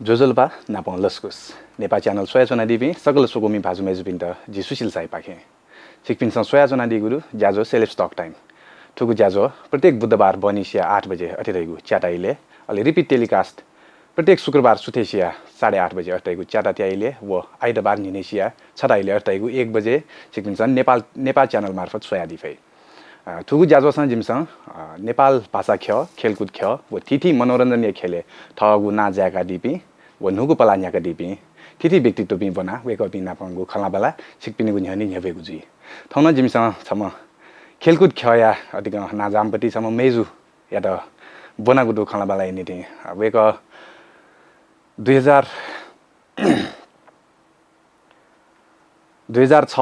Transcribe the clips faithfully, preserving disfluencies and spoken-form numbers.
ज्वजलपा नापं लसकुस। नेपाः च्यानल स्वयाच्वनादीपिं सकल स्वकुमि भाजु मय्जुपिन्त जि सुशील साईपाखें छिकपिन्सं स्वयाच्वनादीगु दु ज्याझ्वः Celebs Talk Time। थुगु ज्याझ्वः प्रत्येक बुधबार बहनिसिया आठ बजे अथे धइगु च्याता इलय्, अले repeat telecast प्रत्येक शुक्रबार सुथय्सिया साढे आठ बजे अथे धइगु च्याता त्या इलय् व आइतबार न्हिनय्सिया छता इलय् अथे धइगु एक बजे छिकपिन्सं नेपाल, नेपाः च्यानल मार्फत स्वयादी फइ। अ, थुगु ज्याझ्वलय् जिमिसं, अ, नेपाल भाषा ख्यः, खेलकुद ख्यः व थीथी मनोरञ्जनया ख्यलय् थःगु नां जाय्कादीपिं व न्हूगु पलाः न्ह्याकादीपिं थीथी व्यक्तित्वपिं ब्वनाः वय्कःपिं नापंगु खँल्हाबल्हा छिकपिनिगु न्ह्यःने न्ह्यब्वयेगु जुइ। थौं नं जिमिसं छम्ह खेलकुद ख्यःया अतिकं नांजाःम्ह छम्ह मय्जुयात ब्वनागु दु खँल्हाबल्हाया निंतिं। अ, वय्कः दुई हजार दुई हजार छ,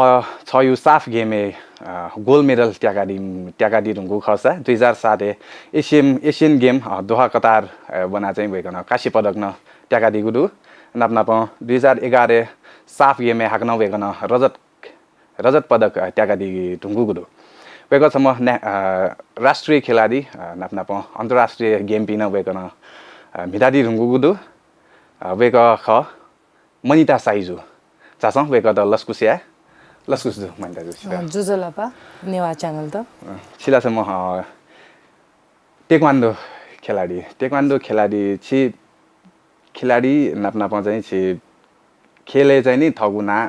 छयु साफ गेमय्, अ, gold medal त्याकादी, त्याकादी धुंकूगु खःसा, दुई हजार सातय् एसियन, एसियन गेम, अ, दोहा कतार, अ, वनाः चाहिँ वय्कलं कांस्य पदक नं त्याकादीगु दु। नाप नापं दुई हजार एघारय् साफ गेमय् हाकनं वय्कलं रजत, रजत पदक, अ, त्याकादी धुंकूगु दु। वय्कः छम्ह न्या-, अ, राष्ट्रिय खेलाडी, अ, नाप नापं अन्तर्राष्ट्रिय गेमपिं नं वय्कलं, अ, म्हितादी धुंकूगु दु। अ, वय्कः खः मनिता साइजु। झासँ वय्कःयात लसकुस याये। लसकुस दु मनिता जु, छितः। अँ, ज्वजलपा, नेवाः च्यानलयात। अँ, छिला छम्ह, अँ, taekwondo खेलाडी। Taekwondo खेलाडी, छि खेलाडी नाप नापं चाहिँ छि खेलय् चाहिँ नि थःगु नां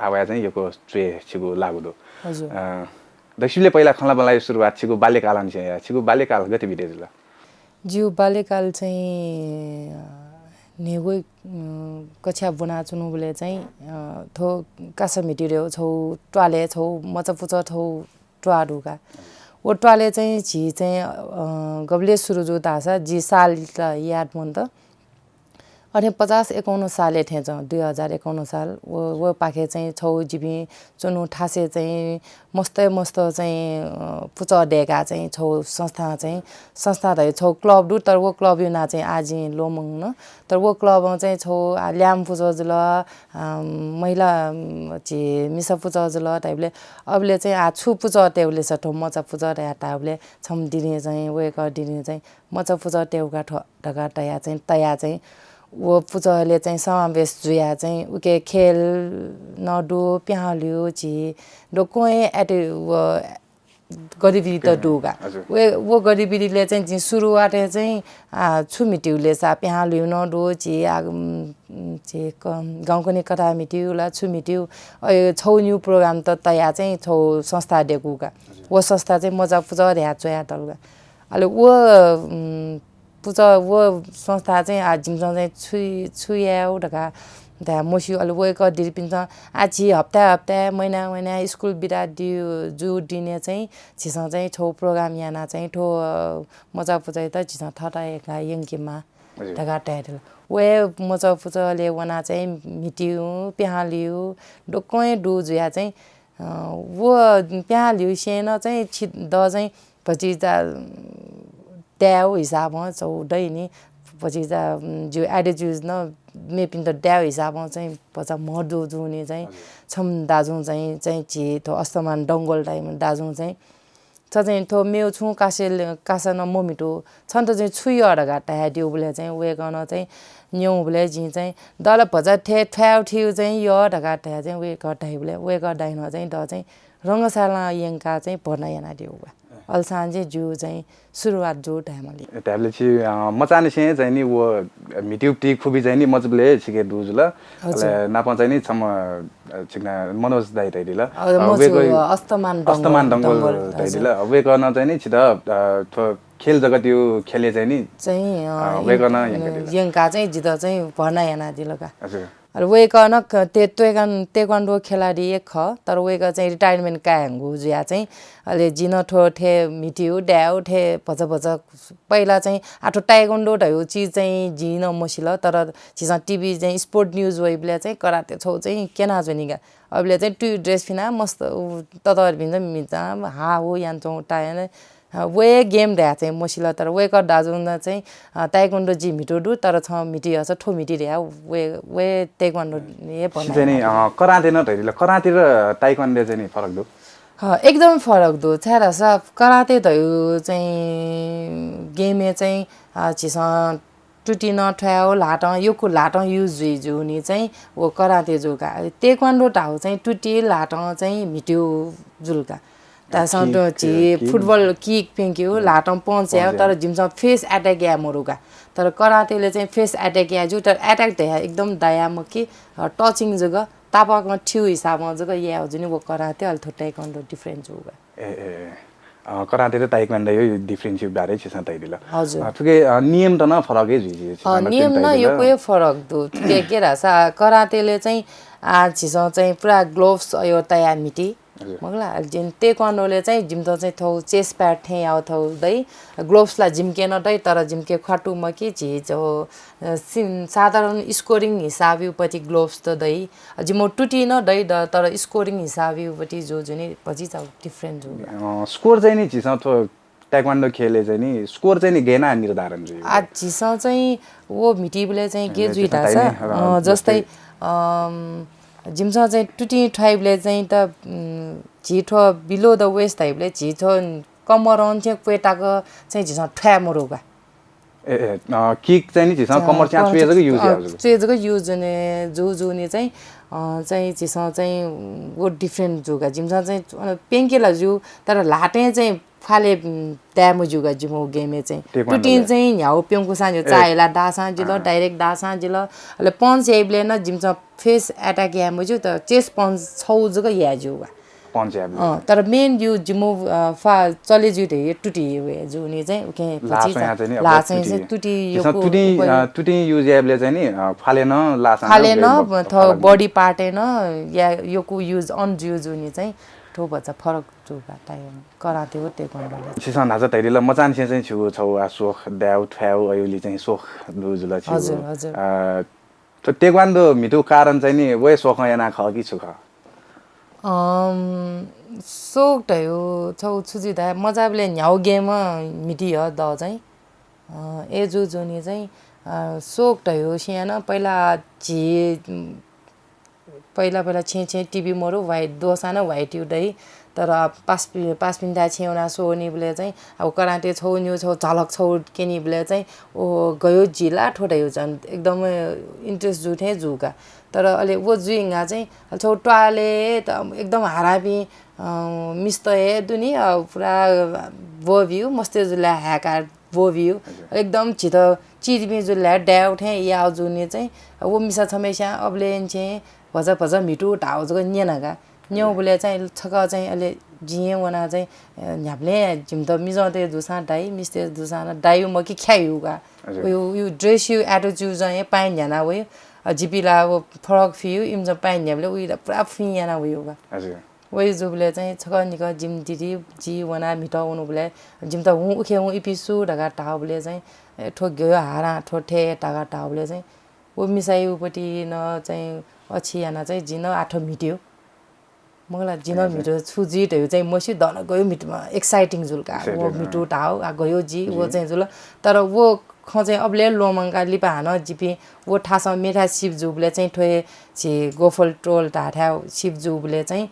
आः वयाः चाहिँ यक्व च्वय् छिगु लाःगु दु। हजुर। अँ, दक्वसिबलय् पहिला खँल्हाबल्हाया सुरुवात छिगु बाल्यकालंनिसें याये। छिगु बाल्यकाल गथे बिते जुल? जिगु बाल्यकाल चाहिँ, अ, न्हय्गू, अ, कक्षा ब्वनाच्वनाबलय् चाहिँ, अ, थ्व कासा म्हितीगु छगू त्वालय् छगू मचापुचः छगू त्वाः दु का। व त्वालय् चाहिँ झी चाहिँ, अ, गबलय् सुरु जू धाःसा जि साल त याद मन्त। अथे पचास एकाउन्न सालय् थें च्वं, दुई हजार एकाउन्न साल, व, व पाखे चाहिँ छगू जिपिं च्वनु थासय् चाहिँ मस्त मस्त चाहिँ, अ, पुचः दय्काः चाहिँ छगू संस्था चाहिँ, संस्था धइगु छगू club दु, तर व club-या नां चाहिँ आः जिं ल्वःमंगु नं। तर व club-ं चाहिँ छगू, आ, ल्याय्म्ह पुचः जुल, अ, महिला, अ, झी मिसा पुचः जुल धाइबलय्, अबलय् चाहिँ आः छु पुचः तयेबलय् स थ्व मचापुचः धयाः धाःबलय् छम्ह दिदी चाहिँ, वय्कः दिदी चाहिँ मचापुचः तयेगु का थ्व धकाः धयाः चाहिँ, तयाः चाहिँ, व पुचःलय् चाहिँ समावेश जुयाः चाहिँ, उकी खेल नं दु, पिहां ल्यू झी दक्वं हे अथे व गतिविधि त दु का। हजुर। व, व गतिविधिलय् चाहिँ जिं सुरुवातय् चाहिँ, आ, छु म्हितीगु ले सा पिहां ल्यू नं दु, झी, आ, उम्, झी क-, गाउँकन्हय् कथं म्हितीगु ला छु म्हितीगु, अ, छगू निगू program त तयाः चाहिँ छगू संस्था दय्कू का। हजुर। व संस्था चाहिँ मचापुचः धयाः च्वयातल का। अले व, उम्, पुचः व संस्था चाहिँ आः जिमिसं चाहिँ छु, छु यायेगु धकाः धाये मस्यू। अले वय्कः दिदीपिन्सं आः झी हप्ताय् हप्ताय्, महिनाय् महिनाय् स्कुल बिदा दि-, जू दिनय् चाहिँ झीसं चाहिँ छगू program यानाः चाहिँ थ्व, अ, मचापुचःयात झीसं थःत हे का यंकेमाः हजुर। धकाः धयादिल। व हे मचापुचःलय् वनाः चाहिँ म्हितीगु, पिहां ल्यू, दक्वं हे दु जुयाः चाहिँ अ, व पिहां ल्यूसें नं चाहिँ छि द चाहिँ भतिचा दाय्गु हिसाबं छगू दइ नि, भतिचा, उम्, ज्यू, आइडे ज्यू नं मेपिन्त दाय्गु हिसाबं चाहिँ भचा म्हदु जूनि चाहिँ हजुर। छम्ह दाजुं चाहिँ, चाहिँ झी थ्व अस्तमान डंगोल धाइम्ह दाजुं चाहिँ, छ चाहिँ थ्व मेगु छुं कासे, कासा नं मम्हितु, छन्त चाहिँ छु यः धकाः धयादिउबलय् चाहिँ वय्कलं चाहिँ न्यंबलय् जिं चाहिँ दल भचा थ्वय् थ्वाय् उठिउ चाहिँ यः धकाः धयाः चाहिँ वय्कः धाइबलय् वय्कः धाइनं चाहिँ द चाहिँ रंगशालां यंकाः चाहिँ भर्ना यानादिउ का। अले सां चाहिँ ज्यू चाहिँ सुरुवात जू धायेमाली। धायेबलय् छि, अ, मचांनिसें चाहिँ नि व म्हितीगु खुबी चाहिँ नि मचाबलय् छिके दु जुल। हजुर। अले नापं चाहिँ नि छम्ह, अ, छिकपिं मनोज दाइ धयादिल। अ, अ, मजू, वय्कः अस्तमान डंगोल, अस्तमान डंगोल डंगोल, हजुर। धयादिल। वय्कलं चाहिँ नि छित, अ, थ्व खेल जगतय् खेले चाहिँ नि, चाहिँ, अ, अ, वय्कलं यंकादिल। यंकाः चाहिँ जितः चाहिँ भर्ना यानादिल का। हजुर। अले वय्कः नं क-, ते-, त्वेकन-, taekwondo खेलाडी हे खः, तर वय्कः चाहिँ retirement काये हंगु जुयाः चाहिँ, अले जिं नं थ्व थें म्हितीउ, दायु, थें भचा भचा पहिला चाहिँ आः थ्व taekwondo धयागु चिज चाहिँ जिं नं मसिल, तर झीसं TV चाहिँ sport news वइबलय् चाहिँ कराते छौ चाहिँ क्यनाच्वनी का। अबलय् चाहिँ तुयु dress फिनाः मस्त उ ततःधंपिन्त मिचा हा हु यानाच्वंगु ताय् अ, व हे game धयाः चाहिँ मसिल, तर वय्कः दाजुं नं चाहिँ, अ, taekwondo जि म्हितु दु, तर छं म्हिती हस थ्व म्हिती धयाः व हे, व हे taekwondo हे भनाः चाहिँ नि, याना। अ, कराते नं धयादिल, कराते र taekwondo चाहिँ नि फरक दु? ह, एकदम फरक दु। छाय्धाःसा कराते धयागु चाहिँ game-य् चाहिँ, अ, झीसं टुटी नं थ्वयाव ल्हातं, यक्व ल्हातं use जुइ जूनि चाहिँ व कराते जूका। Taekwondo धाउ चाहिँ टुटी ल्हातं चाहिँ म्हितेउ जुलका। तासं झी football kick प्यंकेउ ल्हातं punch याउ, तर जिमिसं face attack याये मरुका। तर करातेले चाहिँ face attack याये जू, तर attack धया एकदम दया मखु, touching जक, तापाकं ठिउ हिसाबं जक याउ जुनि व कराते अले थ्व Taekwondo different जूका। ए, ए, ए। अ, कराते र Taekwondo यो difference यो बारे छिसं तयादिल। हजुर। अ, थुके, अ, नियम त नं फरक हे जुइ, जुइ, अ, नियम नं यक्व हे फरक दु। थुके के धासा करातेले चाहिँ, आ, झीसं चाहिँ पुरा gloves अयो तया म्हिती। हजुर। मखुला, जिन Taekwondoले चाहिँ जिमित चाहिँ थौ chest pad थें याउ थौ दइ। Gloves ला जिमिके नं दइ, तर जिमिके ख्वातु मखु, झी जो अ, सिन-, साधारण scoring हिसाबयुपट्टि gloves त दइ। अ, जिमो टुटी नं दइ द, तर scoring हिसाबयुपट्टि जो जुनि भजिचा different जु। अ, score चाहिँ नि झीसं थ्व Taekwondo खेलय् चाहिँ नि score चाहिँ नि गय् याना निर्धारण जुइ? आ, झीसं चाहिँ वो म्हितीबलय् चाहिँ के जुइ धासा, अ, जस्तै, अम, जिमिसं चाहिँ टुटी थ्वाइबलय् चाहिँ त, उम्, झी थ्व below the waist धाइबलय् झी थ्व कमरं चाहिँ क्वेताक चाहिँ झीसं थ्वाये मरुगा। ए, ए, अ, kick चाहिँ नि झीसं अ, कमर च्यां कमर च्वय् जक use अ, याउ जक। च्वय् जक use जुने, जु, जुने चाहिँ, अ, चाहिँ झीसं चाहिँ, व different जुगा। जिमिसं चाहिँ, अ, प्यंकेला जु, तर ल्हातें चाहिँ फाले, उम्, दाये मजुगा जिमो game-य् चाहिँ। Taekwondo टुटिन चाहिँ न्ह्याउ प्यंकुसां जो चाहेला दासां जिल, direct दासां जिल। अले punch याइबले न जिमिसं face attack याये मजु, तर chest punch छौ जक याये जुगा। Punch याइबले। अँ, तर main यो जिमो, अ, फा चले जु धे यो टुटी हे वे जुनि चाहिँ उके ला भची स्वयां चाहिँ नि अब ला स्वयां टुटी। चाहिँ टुटी जसं योको टुटी, उको अ, टुटी use याइबले चाहिँ नि, अ, फाले न ला स्वयां फाले न ब-, ब-, थौ फरक body part न या योको use अन जु जुनि चाहिँ थो बच्चा फरक जुगा तायो कराते हो ते कोन बले। छिसं न्हाचा धैरिल मचान से चाहिँ छु छौ आ सोख दाउ थ्वाउ अयुली चाहिँ सोख दु जुल छु। हजुर, हजुर। अ, त taekwondo म्हितु कारण चाहिँ नि वय् सोखं याना खः कि छु खः? अम, सोख धयो छौ छु जि धाये, मजाबले न्ह्याउ game म्हिती ह द चाहिँ। अ, ए जु जुनि चाहिँ, अ, सोख धयो सियान पहिला झी, पहिला, पहिला छेँ, छेँ TV मरु, white, दोसां न white यु दइ। तर पास पि-, पास पिन्ता छेँ वना सोनिबले चाहिँ, अब कराते छौ न्यू छौ झलक छौ केनिबले चाहिँ, ओ, गयो जिला ठो धयो झन् एकदम interest जु थें जुका। तर अले वो जुइंगा चाहिँ, अले छौ ट्वाले त एकदम हारापि, अ, मिस्त हे दुनि, अ, पुरा वो view, मस्ते जुला हाकार वो view। हजुर। एकदम झित चिजमी जुला डाउ थें याउ जुनि चाहिँ, वो मिसा छमेस्या अबले एन छेँ, भजा भजा म्हितु धाउ जक न्यनागा। न्यौबले चाहिँ छक चाहिँ अले जिं वना चाहिँ, अ, न्ह्याबले जिमत मिजंते दुसां दाइ, मिस्ते दुसां न दाइ मकि ख्यायु का। हजुर। यु, यु dress यु attitude चाहिँ पाइन न्ह्याना वयु। अ, जिपिला वो फरक फियु, इमज पाइन न्ह्याबले उइला पुरा फुइ याना वयु का। हजुर। वयु जुबले चाहिँ छक निक जिम दिदी, जि वना म्हित वनुबले, जिमत हुँ उखे हुँ इपिसु धका धाउबले चाहिँ, ए, थो गयो हारा, थो थे धका धाउबले चाहिँ, वो मिसायुपट्टि न चाहिँ अछि याना चाहिँ जिन आठ मिट्यो। मगला जिन मिट्यो छु जि धयो चाहिँ मसि दन गयो मिटमा exciting जुल का। Exciting, वो मिटु धाउ आ गयो जि वो चाहिँ जुल। तर वो खँ चाहिँ अबले लोमंका लिपा हान जिपि वो थासं मेथा सिप जुबले चाहिँ थ्वे छि गोफल टोल धाथ्या सिप जुबले चाहिँ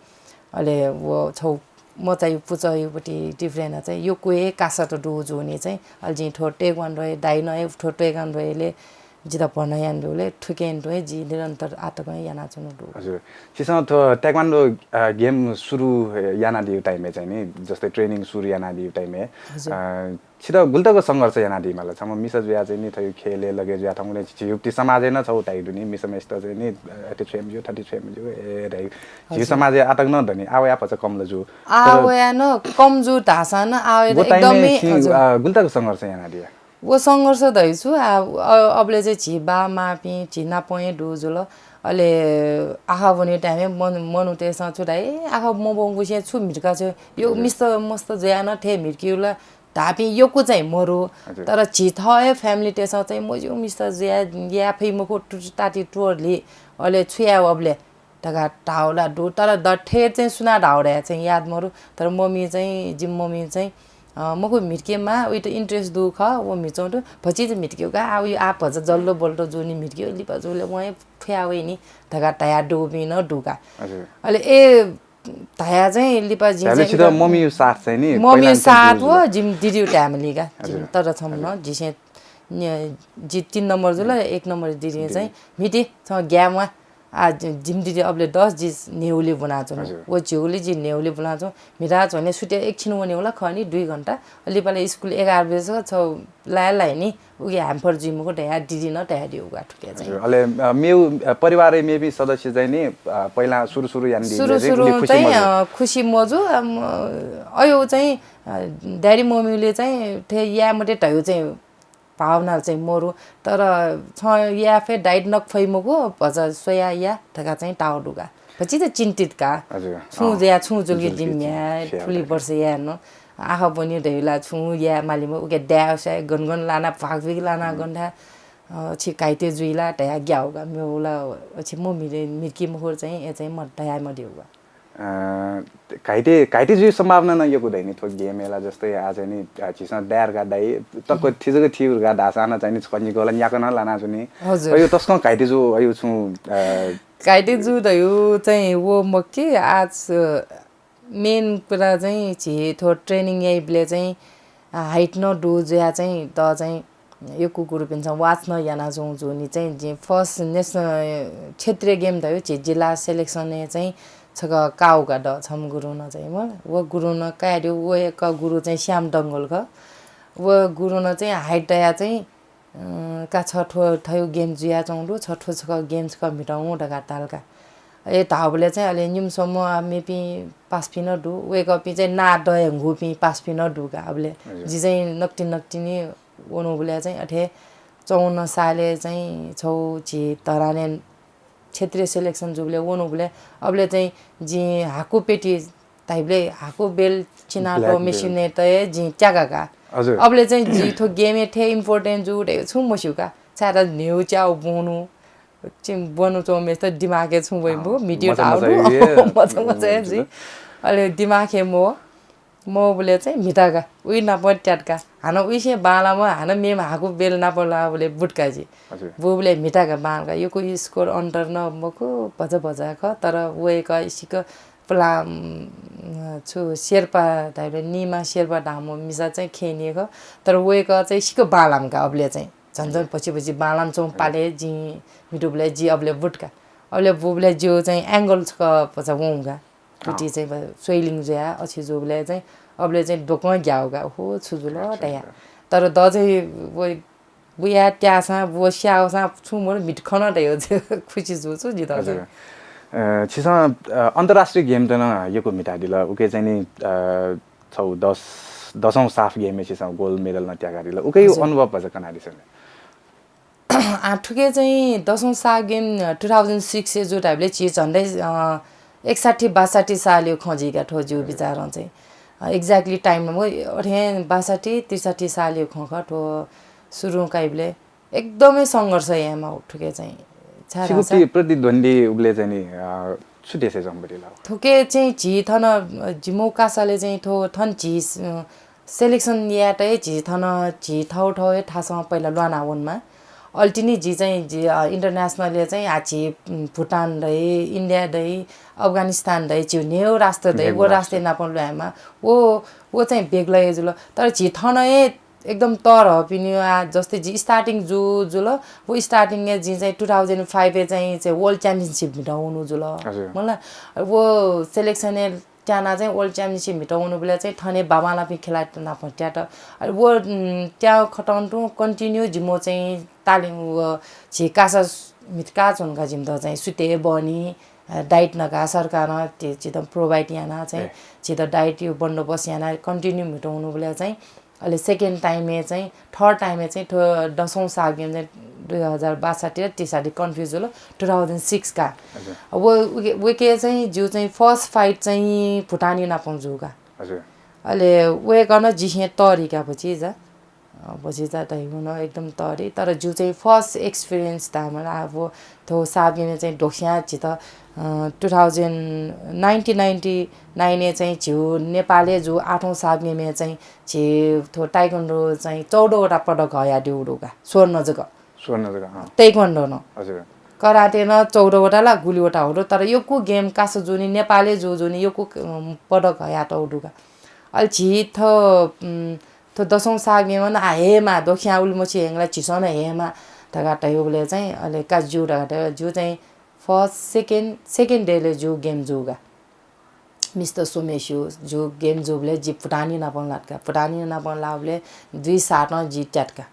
अले वो छौ मचायु पुचयुपट्टि different चाहिँ यो क्वे कासा त दु जुनि चाहिँ अले जिं थो taekwondo दाइ न थो taekwondo ले जित भन यान दुले थुकेन दुए जि निरन्तर आतक याना चुनु दु। हजुर। छिसं थो taekwondo, अ, game सुरु याना दिउ time चाहिँ नि जस्तै training सुरु याना दिउ time, हजुर। अ, छित गुल्तक संघर्ष याना दिमाल छम मिसा जुया चाहिँ नि थयु खेले लगे जुया थंगुले झियुक्ति समाजे न छौ ताइ दुनि मिसा मेस्त चाहिँ नि, अ, अति छेम जु थति छेम जु ए रे। झिउ समाजे आतक न दनि आवया पच कम ल जु। आवया न कम जु धासा न आवया एकदमै, हजुर। अ, गुल्तक संघर्ष याना दिया। वो संघर्ष धइछु, आ, अ, अबले चाहिँ झी बा मापिं झी नापं दु जुल। अले आहा वने time मन, मनुतेसं छु धाइ, ए, आहा मबंगु से छु मिटका छु, यो मिस्त मस्त जया न थे मिटकिउला धापिं योकु चाहिँ मरु। हजुर। तर झी थ ए family तेसं चाहिँ मजु मिस्त जया, या फै मखु टु-, ताति टोरली, अले छु या अबले। धका धाउला दु, तर द ठेर चाहिँ सुना धाउला चाहिँ याद मरु, तर मम्मी चाहिँ, जिम मम्मी चाहिँ, अ, मखु मिटके मा, उइत interest दु ख, वो मिचौं दु, भचिज मिटके का, आ, उइ आ भच जल्लो बोल्टो जुनि मिटके, लिपा जुले वहे फुया वइनि, धका धया दु बिन दुका। हजुर। अले ए, धया चाहिँ लिपा जि चाहिँ छित मम्मी साथ चाहिँ नि, मम्मी साथ व जिम दिदिउ time लिगा, जिम तर छम न, जिसे जि तीन नम्बर जुल, एक नम्बर दिदीं चाहिँ, "मिति, छ ग्याये म्वाः, आ, जि-, जिमि दिदी अबले दस, जि न्ह्यःगुलिइ ब्वनाच्वनु।" हजुर। व झिगुलिइ जि न्ह्यःगुलिइ ब्वनाच्वं, म्हिता झ्वने सुते एकछिन वनेगु ला खः नि, दुई घण्टा। लिपालि स्कुल एघार बजे छ लाये लाइ नि, उकी ह्याम्पर जुइ मखु धयाः दिदीं नं धयादिउगु आ थुके चाहिँ। हजुर, अले, अ, मेउ, अ, परिवारय् मेपिं सदस्य चाहिँ नि, अ, पहिला सुरु सुरु यानादीबलय् सुरु चाहिँ सुरु उलि खुसी चाहिँ, मजू। अ, खुसी मजू, अ, म-, अय् चाहिँ, अ, ड्याडी मम्मीले चाहिँ थथे याये मते धयागु चाहिँ भावना चाहिँ मरु, तर छं याये फइ, डाइट नक फइ मखु, भचा स्वयाः या धकाः चाहिँ ताःगु दु का। भतिचा चिन्तित का। हजुर। छुं अँ। जुया, छुं जुल कि जुल कि जिमि म्ह्याय्, थ्याः थुलि का। वर्ष याये नं। आखः ब्वनी धइला छुं याये माली मखु, उके दाये उसाय् गन गन लाना, भाग बिग लाना गन था, अ, छि घाइते जुइला धयाः ग्याउ का, मेउ ला, अ, छि मम्मी मिर्की मखु चाहिँ, ए चाहिँ म धयाः मदिउ का। अ, घाइते, घाइते जुइ सम्भावना नं यक्व दइ नि थ्व गेमय् ला, जस्तै आ चाहिँ नि, अ, झीसं दाय् धकाः धाइ, तक्क थि जक थी धकाः धाःसा नं चाहिँ नि छकः निकः ला न्याकं नं लानाच्वनी। हजुर। अय् तसकं घाइते जू, अय् छुं, अ, घाइते जू धयागु चाहिँ व मखु कि, आज, अ, मेन कुरा चाहिँ झी थ्व ट्रेनिङ याइबलय् चाहिँ, अ, हाइट नं दु जुया चाहिँ द चाहिँ यक्व गुरुपिन्सं वाच नं यानाच्वंगु जूनि चाहिँ जिं फर्स्ट नेसनल क्षेत्रीय गेम धयागु झी जिल्ला सेलेक्सनय् चाहिँ छकः काउ का द छम्ह गुरुं नं चाहिँ, मला, व गुरुं नं काय् दु, व एक गुरु चाहिँ श्याम डंगोल खः। व गुरुं नं चाहिँ हाइट दया चाहिँ, अँ, का छ थ्व थयु गेम जुयाच्वंगु दु, छ थ्व छकः गेम छकः म्हितंगु धकाः धाल का। ए धाःबलय् चाहिँ अले निम्ह स्वम्ह आ मेपिं पासापिं नं दु, वय्कःपिं चाहिँ नां दयेगुपिं पासापिं नं दु का। अबलय् हजुर। जि चाहिँ नकतिनि नकतिनि वनुबलय् चाहिँ अथे चौवन्न सालय् चाहिँ छौ झी धरानय् क्षेत्रीय सेलेक्सन जूबलय् वनुबलय् अबलय् चाहिँ जिं हाकु पेटी धाइबलय् हाकु बेल्ट चिनातो black belt। मेसिनय् तये जिं त्यागा का। हजुर। अबलय् चाहिँ जि थ्व गेमय् थें इम्पोर्टेन्ट जू धयागु छुं मस्यू का। छाय्‌धाःसा न्ह्यः च्याउ ब्वनु, चिं ब्वनु च्वंम्हेसित दिमागय् छुं वइ मखु, अँ, भिडियो मचा मचा धाउ दु। हे, मचा मचा हे अँ, जुइ। अले दिमागय् मव। मवबलय् चाहिँ म्हिता का, उइ नाप त्यात का। हानं उइसे बांलाम्ह, हानं मेम्ह हाकु बेल्ट नाप लाःबलय् बुट का जि। हजुर। बुबलय् म्हिता का बांला का। यक्व स्कोर अन्तर नं मखु, भचा भचा खः, तर वय्कः सिक्क प्ला-, उम्, छु शेर्पा धाइबलय् निमा शेर्पा धाःम्ह मिसा चाहिँ खय्‌नी खः, तर वय्कः चाहिँ सिक्क बांलाम्ह का अबलय् चाहिँ। झन झन हजुर। पछि पछि बांलाम च्वं हजुर। पाले जिं म्हितुबलय् जि अबलय् बुट का। अबलय् बुबलय् जिगु चाहिँ एंगल छकः भचा वं का। तुति अँ। चाहिँ ब-, swelling जुया अछि जूबलय् चाहिँ अबलय् चाहिँ द्वकं ग्याउ का, ओहो, छु जुल अच्छा, धया। अच्छा। तर द चाहिँ व, बुया त्याःसां, व स्याःसां छुं मरु म्हित खन धयो चाहिँ खुसी जू छु जितः हजुर। चाहिँ। अ, छिसं, अ, अन्तर्राष्ट्रिय गेम त नं यक्व म्हितादिल। उके चाहिँ नि, अ, छौ दस, दसौं साफ गेमय् छिसं गोल्ड मेडल नं त्याकादिल। उके हजुर। अनुभव भचा कनादिसँ नि। आ, थुके चाहिँ दसौं साफ गेम, अ, two thousand six ए जू धाइबलय् झी झन्डै, अ, एकसट्ठी बासट्ठी सालयो खँ जुइका थ्व जिगु हजुर। विचारं चाहिँ। अ, exactly time नं मखु, अथे बासट्ठी त्रिसट्ठी सालयो खँ खः थ्व सुरुं काइबलय् एकदमै संघर्ष यायेमाः थुके चाहिँ। छाय् सिगुप्ति धाःसा प्रतिद्वन्दी उबलय् चाहिँ नि, अ, छु देशय् जम्बुलिल? थुके चाहिँ झी थन, अ, जिमु कासाले चाहिँ थ्व थन झी, अ, सेलेक्सन यायेत हे झी थन झी थौ थौ हे थासं पहिला ल्वाना वनेमाः। अले तिनि झी चाहिँ झी, अ, international या चाहिँ आ झी, उम्, भुटान दइ, इन्डिया दइ, अफगानिस्तान दइ, झी न्हेउ राष्ट्र दइ, न्हेउ व राष्ट्र। राष्ट्र नाप ल्वायेमाः। व, व चाहिँ बेग्लै जुल। तर झी थन हे एकदम तरहपिनि आ जस्तै जि starting जु, जुल, व starting ए जि चाहिँ two thousand five ए चाहिँ, चाहिँ World Championship म्हितः वनु जुल। हजुर। मला, व सेलेक्सन ए त्याना चाहिँ World Championship म्हितः वनुबलय् चाहिँ थने बाबालापिं खेलाडी नाप त्यात। अले व, उम्, त्या खतन तुं continue जिमो चाहिँ तालिम व झी कासा म्हितका च्वंका जिमित चाहिँ सुते बनी, अ, diet नका सरकारं ते चित provide याना चाहिँ ए। चित diet यो बन्दोबस्त याना continue म्हितः वनुबलय् चाहिँ अले second time ए चाहिँ, third time ए चाहिँ थ्व दसौं साफ गेम चाहिँ दुई हजार बासट्ठी र त्रिसट्ठी confuse जुल, two thousand six का। हजुर। व, उके, उके चाहिँ जिउ चाहिँ first fight चाहिँ भुटानी नापं जू का। हजुर। अले वय्कः नं जिसे तःधि का भचिचा। अ, भचिचा त हिउन एकदम तःधि, तर जिउ चाहिँ first experience धायेमाल। अब थ्व साफ गेम ए चाहिँ ढोक्स्यां झीत, अ, two thousand, nineteen ninety nine ए चाहिँ झिउ नेपालय् जु आठौं साफ गेम ए चाहिँ झी थ्व ताइक्वान्डो चाहिँ चौध वटा पदक हयादिउ दु का, स्वर्ण जक। स्वर्ण जक, अँ। ताइक्वान्डो नं। हजुर। कराते नं चौध वटा ला गुलि वटा हो दु, तर यक्व गेम कासा जुनि नेपालय् जु जुनि यक्व, अम, पदक हयातउ दु का। अले झी थ्व, उम्, थ्व दसौँ सागेमा न आ हेमा, दक्स्यां उलिमछि हेंगला झीसं न हेमा धकाः धयाबलय् चाहिँ अले का ज्यू धकाः धया, ज्यू चाहिँ first, second, second day ले ज्यू game जूगा। मिस्टर सोमेस्यू ज्यू game जूबलय् जि भुटानी नाप लात का। भुटानी नाप लाःबलय् दुई सातं जि त्यात का।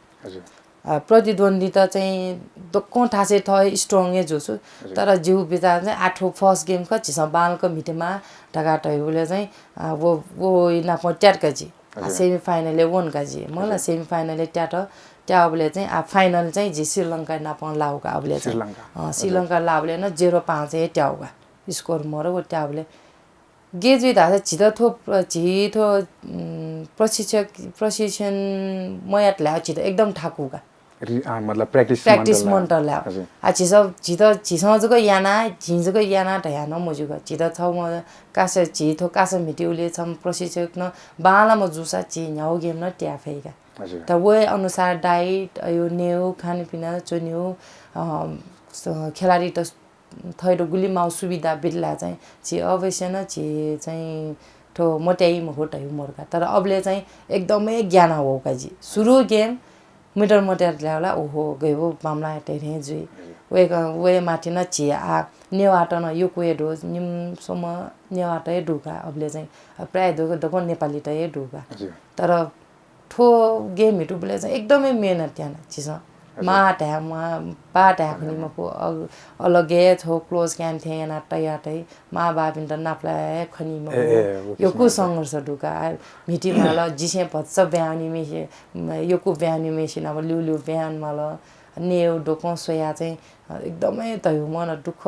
अ, प्रतिद्वन्द्वी त चाहिँ दक्वं थासय् थः strong हे जूसु। तर जिगु विचार चाहिँ आ थ्व first game खः, झीसं बांलाक म्हितेमा धकाः धयाबलय् चाहिँ, अ, व, व नाप त्यात का जि। आ, semi final य् वन का जि। मला semi final य् त्यात, त्याःबलय् चाहिँ आ final चाहिँ जि श्रीलंका नाप लाउ का अबलय् चाहिँ। श्रीलंका। अ, श्रीलंका लाःबलय् न zero पाँच हे त्याउ का। Score मरु व त्याःबलय् गे जुइ धाःसा झीत थ्व प्र-, झी थ्व, उम्, प्रशिक्षक, प्रशिक्षण मयात ल्याः झीत एकदम थाकु का। रि-, अ, मतलब practice practice मन्त ल्याः। आ, झीसं, झीत, झीसं जक याना, झी जक याना धया न मजू का। झीत छम्ह कासा, झी थ्व कासा म्हितीउले छम्ह प्रशिक्षक न बांलाम्ह जूसा झी न्ह्याउ game न त्याये फइ का। त वहे अनुसार diet, अयो नेउ, खानेपिना, च्वन्यु, अ, स-, खेलाडीत थःत गुलि माउ सुविधा बितला चाहिँ झी अवश्य न झी चाहिँ थ्व मत्याइ मखु धयु मरु का। तर अबले चाहिँ एकदमै ग्याना वउ का जि। सुरु game मिटर मत्यात ल्याउला, ओहो, गयो मामला तेरे जुइ। वहे, वहे माथि न झी आ नेवात न यक्व हे दु, निम्ह स्वम्ह नेवात हे दु का। अबले चाहिँ प्रायः दु, दक्व नेपालीत हे दु का। तर थ्व game हिटुबलय् चाहिँ एकदमै मेहनत याना झीसं। मां धाये, मां, बा धाये खनी मखु, अ-, अलगे छौ close game थें याना तयार तइ, मां बापिन्त नापलाये खनी मखु। यक्व संघर्ष दुका, म्हिती माल, जिसें भच्च ब्याउनी मेसे, यक्व ब्याउनी मेसे नाप ल्यू ल्यू ब्याउन माल, नेउ दोकं स्वया चाहिँ, अ, एकदमै धयु मन दुःख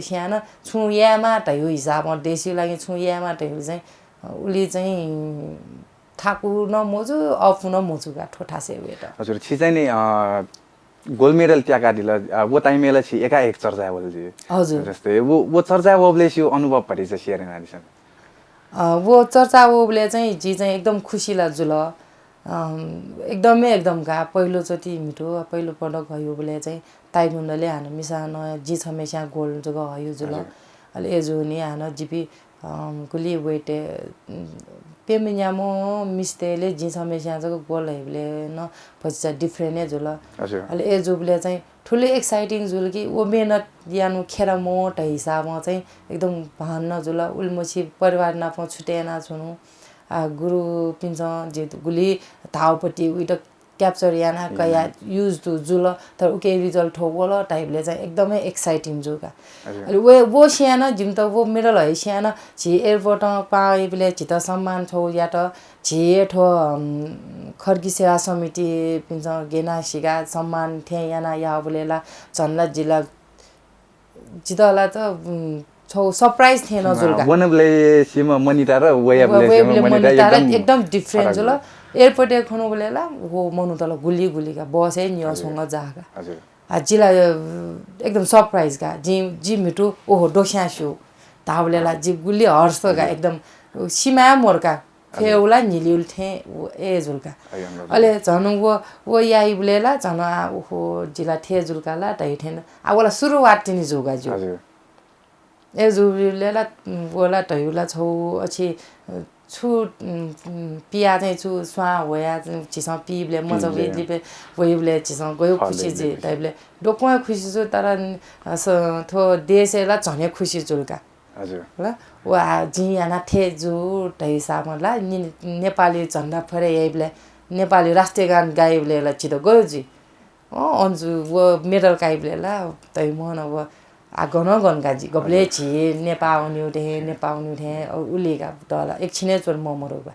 स्यान, छुं यायेमा धयु हिसाबं देशयु लागि छुं यायेमा धयु चाहिँ, अ, उलि चाहिँ थाकु न मजु, अःपु न मजु का थ्व थासय् वयेत। हजुर, छि चाहिँ नि, अ, gold medal त्याकादिल, अ, व time य् ला छि एकाएक चर्चाय् वल जि। हजुर। जस्तै, व, व चर्चाय् वबलय् छिगु अनुभव भतिचा share यानादिसँ। अ, व चर्चाय् वबलय् चाहिँ जि चाहिँ एकदम खुसी ला जुल। अम, एकदमै एकदम का, पहिलोचोटि म्हितु, पहिलो पटक हयुबलय् चाहिँ ताइक्वन्डोले हानं मिसां न जि छम्हेस्यां gold जक हयु जुल। हजुर। अले अय्जूनि हानं जिपि अं, गुलि weight, अं, प्यम्ह न्याम्ह मिस्तय् ले जिं छम्हेस्यां जक gold हइबलय् नं भतिचा different हे जुल। हजुर। अले अय्जूबलय् चाहिँ थुलि exciting जुल कि व मेहनत यानु खेर मवत हिसाबं चाहिँ एकदम भान नं जुल। उलिमछि परिवार नाप छुट्याना च्वनु। आ, गुरुपिन्सं जि गुलि धावपति उइत capture याना कया use दु जुल, तर उके result थ्व वल धाइबलय् चाहिँ एकदमै exciting जू का। हजुर। अले व, व स्यान जिमित व medal हये स्यान झी airport पाइबलय् झीत सम्मान छौ यात, झी थ्व, अम, खड्गी सेवा समितिपिन्सं गेना सिका सम्मान थें याना याःबलय् ला झन ला जिला जितः ला त, उम्, छौ surprise थें नं जुल का। वनबलय् सिम मनिता र वयाबलय् सिम वयाबलय् मनिता मनिता र एकदम एकदम different फरक जुल। जुल। Airport य् खनुबलय् ला व मनूत ला गुलि गुलि का, बस हे नियः हजुर। स्वंगः जाः का। हजुर। आ, जिला, अ, एकदम surprise का। जि, जि म्हितु, ओहो, दोस्यां स्यू। धाःबलय् ला जि गुलि हर्ष का, हजुर। एकदम सिमाय् मोर का। हजुर। फेउला न्हिलिउल थें व ए जुल का। अय्, अय्, अय्। अले झन व, व याइबलय् ला झन आ, ओहो, जिला थे जुल का ला, धइ थें आ, वला सुरुवात तिनि जुगा जु। हजुर। ए जुबलय् ला, वला धयुला छौ अछि, छु, उम्, उम्, पिया चाहिँ छु स्वां वया चाहिँ झीसं पिबलय् मजा पिबलय्। वइबलय्, वइबलय् झीसं गयो फल खुसी देबलय् जे, खुसी। तइबलय् दोक्वं खुसी जु, तर, अ, स-, थ्व देशय् ला झने खुसी जुल का। हजुर। ल, व आ, जिं याना थे जु धइसां ला, नि-, नेपाली झन्डा फरे याइबलय्, नेपाली राष्ट्रिय गान गाइबलय् ला झीत गयो जुइ। अँ, अन जु व medal काइबलय् ला, तइ मन व आ गन गन का जि, गबले हजुर। झी नेपाः वन्यु थें, नेपाः वन्यु थें, अ, उलि का दला, एकछिने च्वन ममरु बा।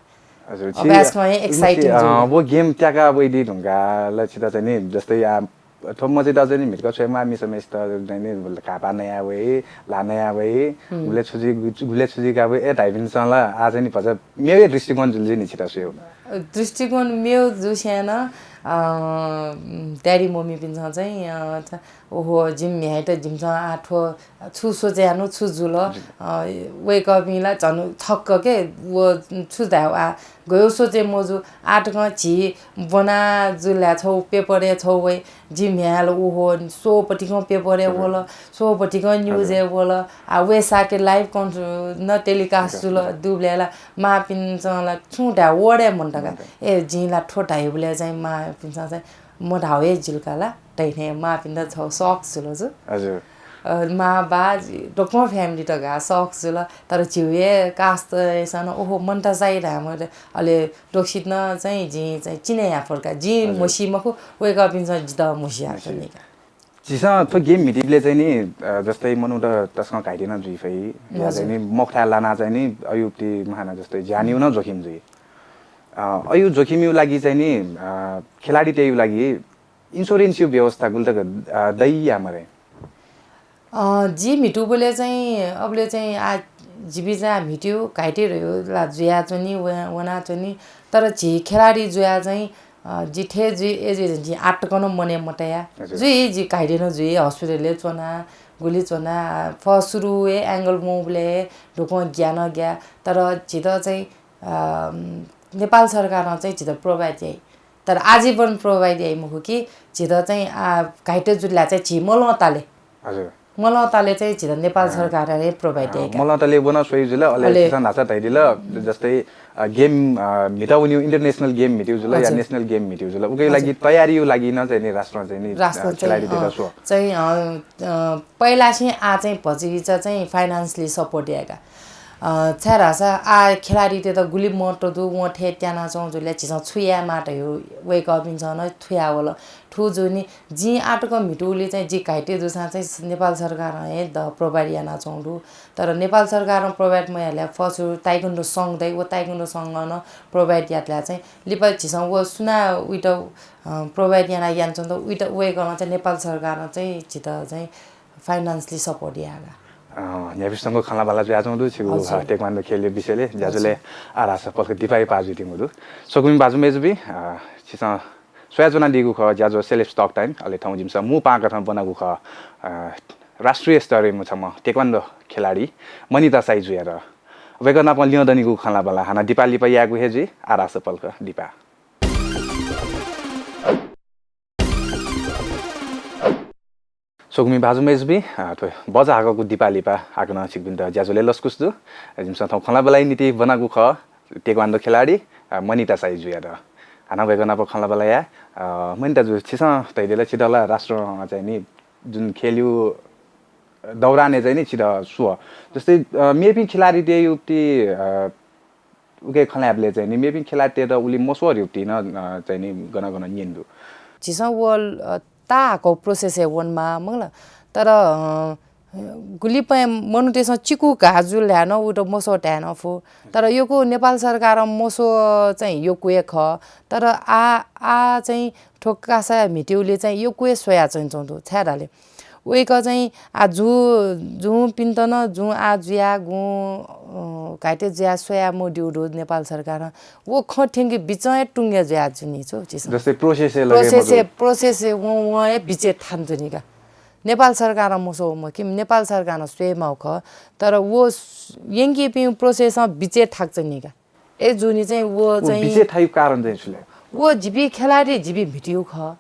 हजुर, अब छि, आसमा हे उमसि, exciting अ, जु। व game त्याका वइदि धुंका ला छित चाहिँ नि, जस्तै आ, थ्व मजित चाहिँ नि म्हितक छ्वयेमा मिसा मेसित चाहिँ नि घापा नया वइ, ला नया वइ, हुँ। गुले छुजी, गुले छुजी का वइ, ए धाइपिन्सं ला आ चाहिँ नि भचा मेवे दृष्टिकोण जुल जि नि छित स्वयेउ। दृष्टिकोण मेव जुस्यान, अ, ड्याडी मम्मीपिन्सं चाहिँ, अ, छ-, ओहो, जिमि म्ह्याय्‌यात जिमिसं आः थ्व छु सोचे यानागु, छु जुल, अ, वय्‌कःपिं ला झन छक्क के, व छु धाये, आः गय् सोचे मजू, आः तकं झी ब्वना जुल ला छौ paper-य् छौ वइ, जिमि म्ह्याय् ला ओहो, स्वःपतिकं paper-य् वल, स्वःपतिकं news-य् वल, आः वय्‌साके live कन्ट्र-, न telecast जुल, दुबलय् ला मांपिन्सं ला छुं धाये word-य् मन्त का। ए, जिं ला थ्व धाइबलय् चाहिँ मांपिन्सं चाहिँ मधाउ हे जुल का ला, धइथें मांपिन्त छौ shock जुल जु। हजुर। अ, मां, बा, जि-, दक्वं family-त गा shock जुल, तर झीगु हे cast-यासं नं, ओहो, मन्त चाहिँ धाये मते, अले दोक्सित नं चाहिँ जिं चाहिँ चिने याये फुल का। जिं हजुर। म्हसी मखु, वय्‌कःपिन्सं जितः म्हसिया का नि का। झीसं थ्व game म्हितीबलय् चाहिँ नि, अ, जस्तै मनूत तसकं घाइते नं जुइ फइ, या हजुर। चाहिँ नि मखुथाय् लाना चाहिँ नि अयुपति महाना जस्तै ज्यानयु नं जोखिम जुइ। अ, अयु जोखिमयु लागि चाहिँ नि, अ, खेलाडीतयु लागि insurance-यु व्यवस्था गुलि तक, अ, दइ या मरे? अ, जि म्हितुबलय् चाहिँ, अबलय् चाहिँ आ, जिमि चाहिँ म्हितयु घाइते धयु ला जुयाच्वनी, व-, वनाच्वनी। तर झी खेलाडी जुया चाहिँ, अ, जि थें जुइ, ए जुइ, जि आः तकं नं मनय् मतया। हजुर। जुइ, जि घाइते नं जुइ, hospital-य् च्वना, गुलि च्वना, आ, फसुरु हे angle मौबलय् हे ढुकं ग्या नं ग्या। तर झीत चाहिँ, अ, नेपाल सरकारं चाहिँ झीत provide याइ। तर आजीवन provide याइ मखु कि, झीत चाहिँ, आ, घाइते जुल ला चाहिँ झी मलंताले। हजुर। मलंताले चाहिँ झीत नेपाल अँ। सरकारं हे provide अँ, याइ का। मलंताले व नं स्वइ जुल, अले अले झीसं न्हाचा धयादिल, जस्तै, अ, game, अ, म्हिता वनीगु international game म्हितीगु जुल या हजुर। National game म्हितीगु जुल, उकिया लागि हजुर। तयारीया लागि नं चाहिँ नि राष्ट्रं चाहिँ नि, राष्ट्रं अ, चाहिँ, खेलाडीतय्‌त अँ, स्व। चाहिँ, अ, अ, पहिलासिं आः चाहिँ भचिचा चाहिँ financially support याइ का। अ, छाय्‌धाःसा आः खेलाडीतय्‌त गुलि महत्त्व दु, वं थें त्यानाच्वंगु जुल ला झीसं छु यायेमाः धयु वय्‌कःपिन्सं नं थुयावल। थुजूनि जिं आः तकं म्हितुबलय् चाहिँ जि घाइते जूसां चाहिँ नेपाल सरकारं हे द provide यानाच्वंगु दु। तर नेपाल सरकारं provide मयाः ला फसु ताइक्वोन्डो संघ दइ, व ताइक्वोन्डो संघं नं provide यात ला चाहिँ लिपा झीसं व सुनां उइत, अ, provide याना यानाच्वंगु दु, उइत वय्‌कलं चाहिँ नेपाल सरकारं चाहिँ झीत चाहिँ financially support याः का। अ, न्ह्याइपुसे धुंकल खँल्हाबल्हा जुयाच्वंगु दु छिगु, हजुर। अ, taekwondo खेलया विषयलय्। ज्याझ्वलय् आः धाःसा पलख दिपाया पाः जुइत्यंगु दु। स्वकुमि भाजु मय्‌जुपिं, अ, छिसं स्वयाच्वनादीगु खः ज्याझ्वः Celebs Talk Time, अले थौं जिमिसं मू पाहां कथं ब्वनागु खः, अ, राष्ट्रिय स्तरया छम्ह taekwondo खेलाडी मनिता साइजुयात। वय्‌कः नाप ल्यं दनिगु खँल्हाबल्हा हानं दिपाः लिपा यायेगु हे जुइ, आः धाःसा पलख दिपाः। स्वकुमि भाजु मय्‌जुपिं, अ, थ्व बचाहाकःगु दिपाः लिपा हाकनं छिकपिन्त ज्याझ्वलय् लसकुस दु। जिमिसं थौं खँल्हाबल्हाया निंतिं ब्वनागु खः taekwondo खेलाडी, अ, मनिता साइजुयात। हानं वय्‌कः नाप खँल्हाबल्हा याये। अ, मनिता जु, छिसं धयादिल, छित ला राष्ट्रं चाहिँ नि जुन खेलया दौरानय् चाहिँ नि छित स्व। जस्तै, अ, मेपिं खेलाडीतय्‌गु, अ, उकी खँ ल्हायेबलय् चाहिँ नि मेपिं खेलाडीतय्‌त उलि मस्वःगु नं, अ, चाहिँ नि गन गन न्यने दु। झीसं व, अ, ताहाकःगु process-य् वनेमाः मखु ला। तर, अ, गुलिपय् मनूतय्‌सं चिकु घाः जुल धाये नं उइत मस्वः धाये नं फु। तर यक्व नेपाल सरकारं मस्वः चाहिँ यक्व हे खः। तर आः, आः चाहिँ थ्व कासा म्हितीबलय् चाहिँ यक्व हे स्वयाच्वनाच्वंगु दु। छाय्‌धाःसा वय्‌कः चाहिँ आः जु, जुपिन्त नं जुं आः जुयाः गुं, अ, घाइते जुयाः स्वयामदीगु दु नेपाल सरकारं। व खँ थ्यंके बिचं हे टुंगे जुयाच्वनी छु झीसं। जस्तै process-य् लगे process-य्, मजू। Process-य् वं, वं हे बिचय् थानाच्वनी का। नेपाल सरकारं मस्वःम्ह कि नेपाल सरकारं स्वयेमाःगु खः, तर व स-, यंकीपिं process-ं बिचय् थाकाच्वनी का। अय्‌जूनि चाहिँ व व चाहिँ बिचय् थाइगु कारण चाहिँ छु ले? व जिपिं खेलाडी जिपिं म्हितीगु खः।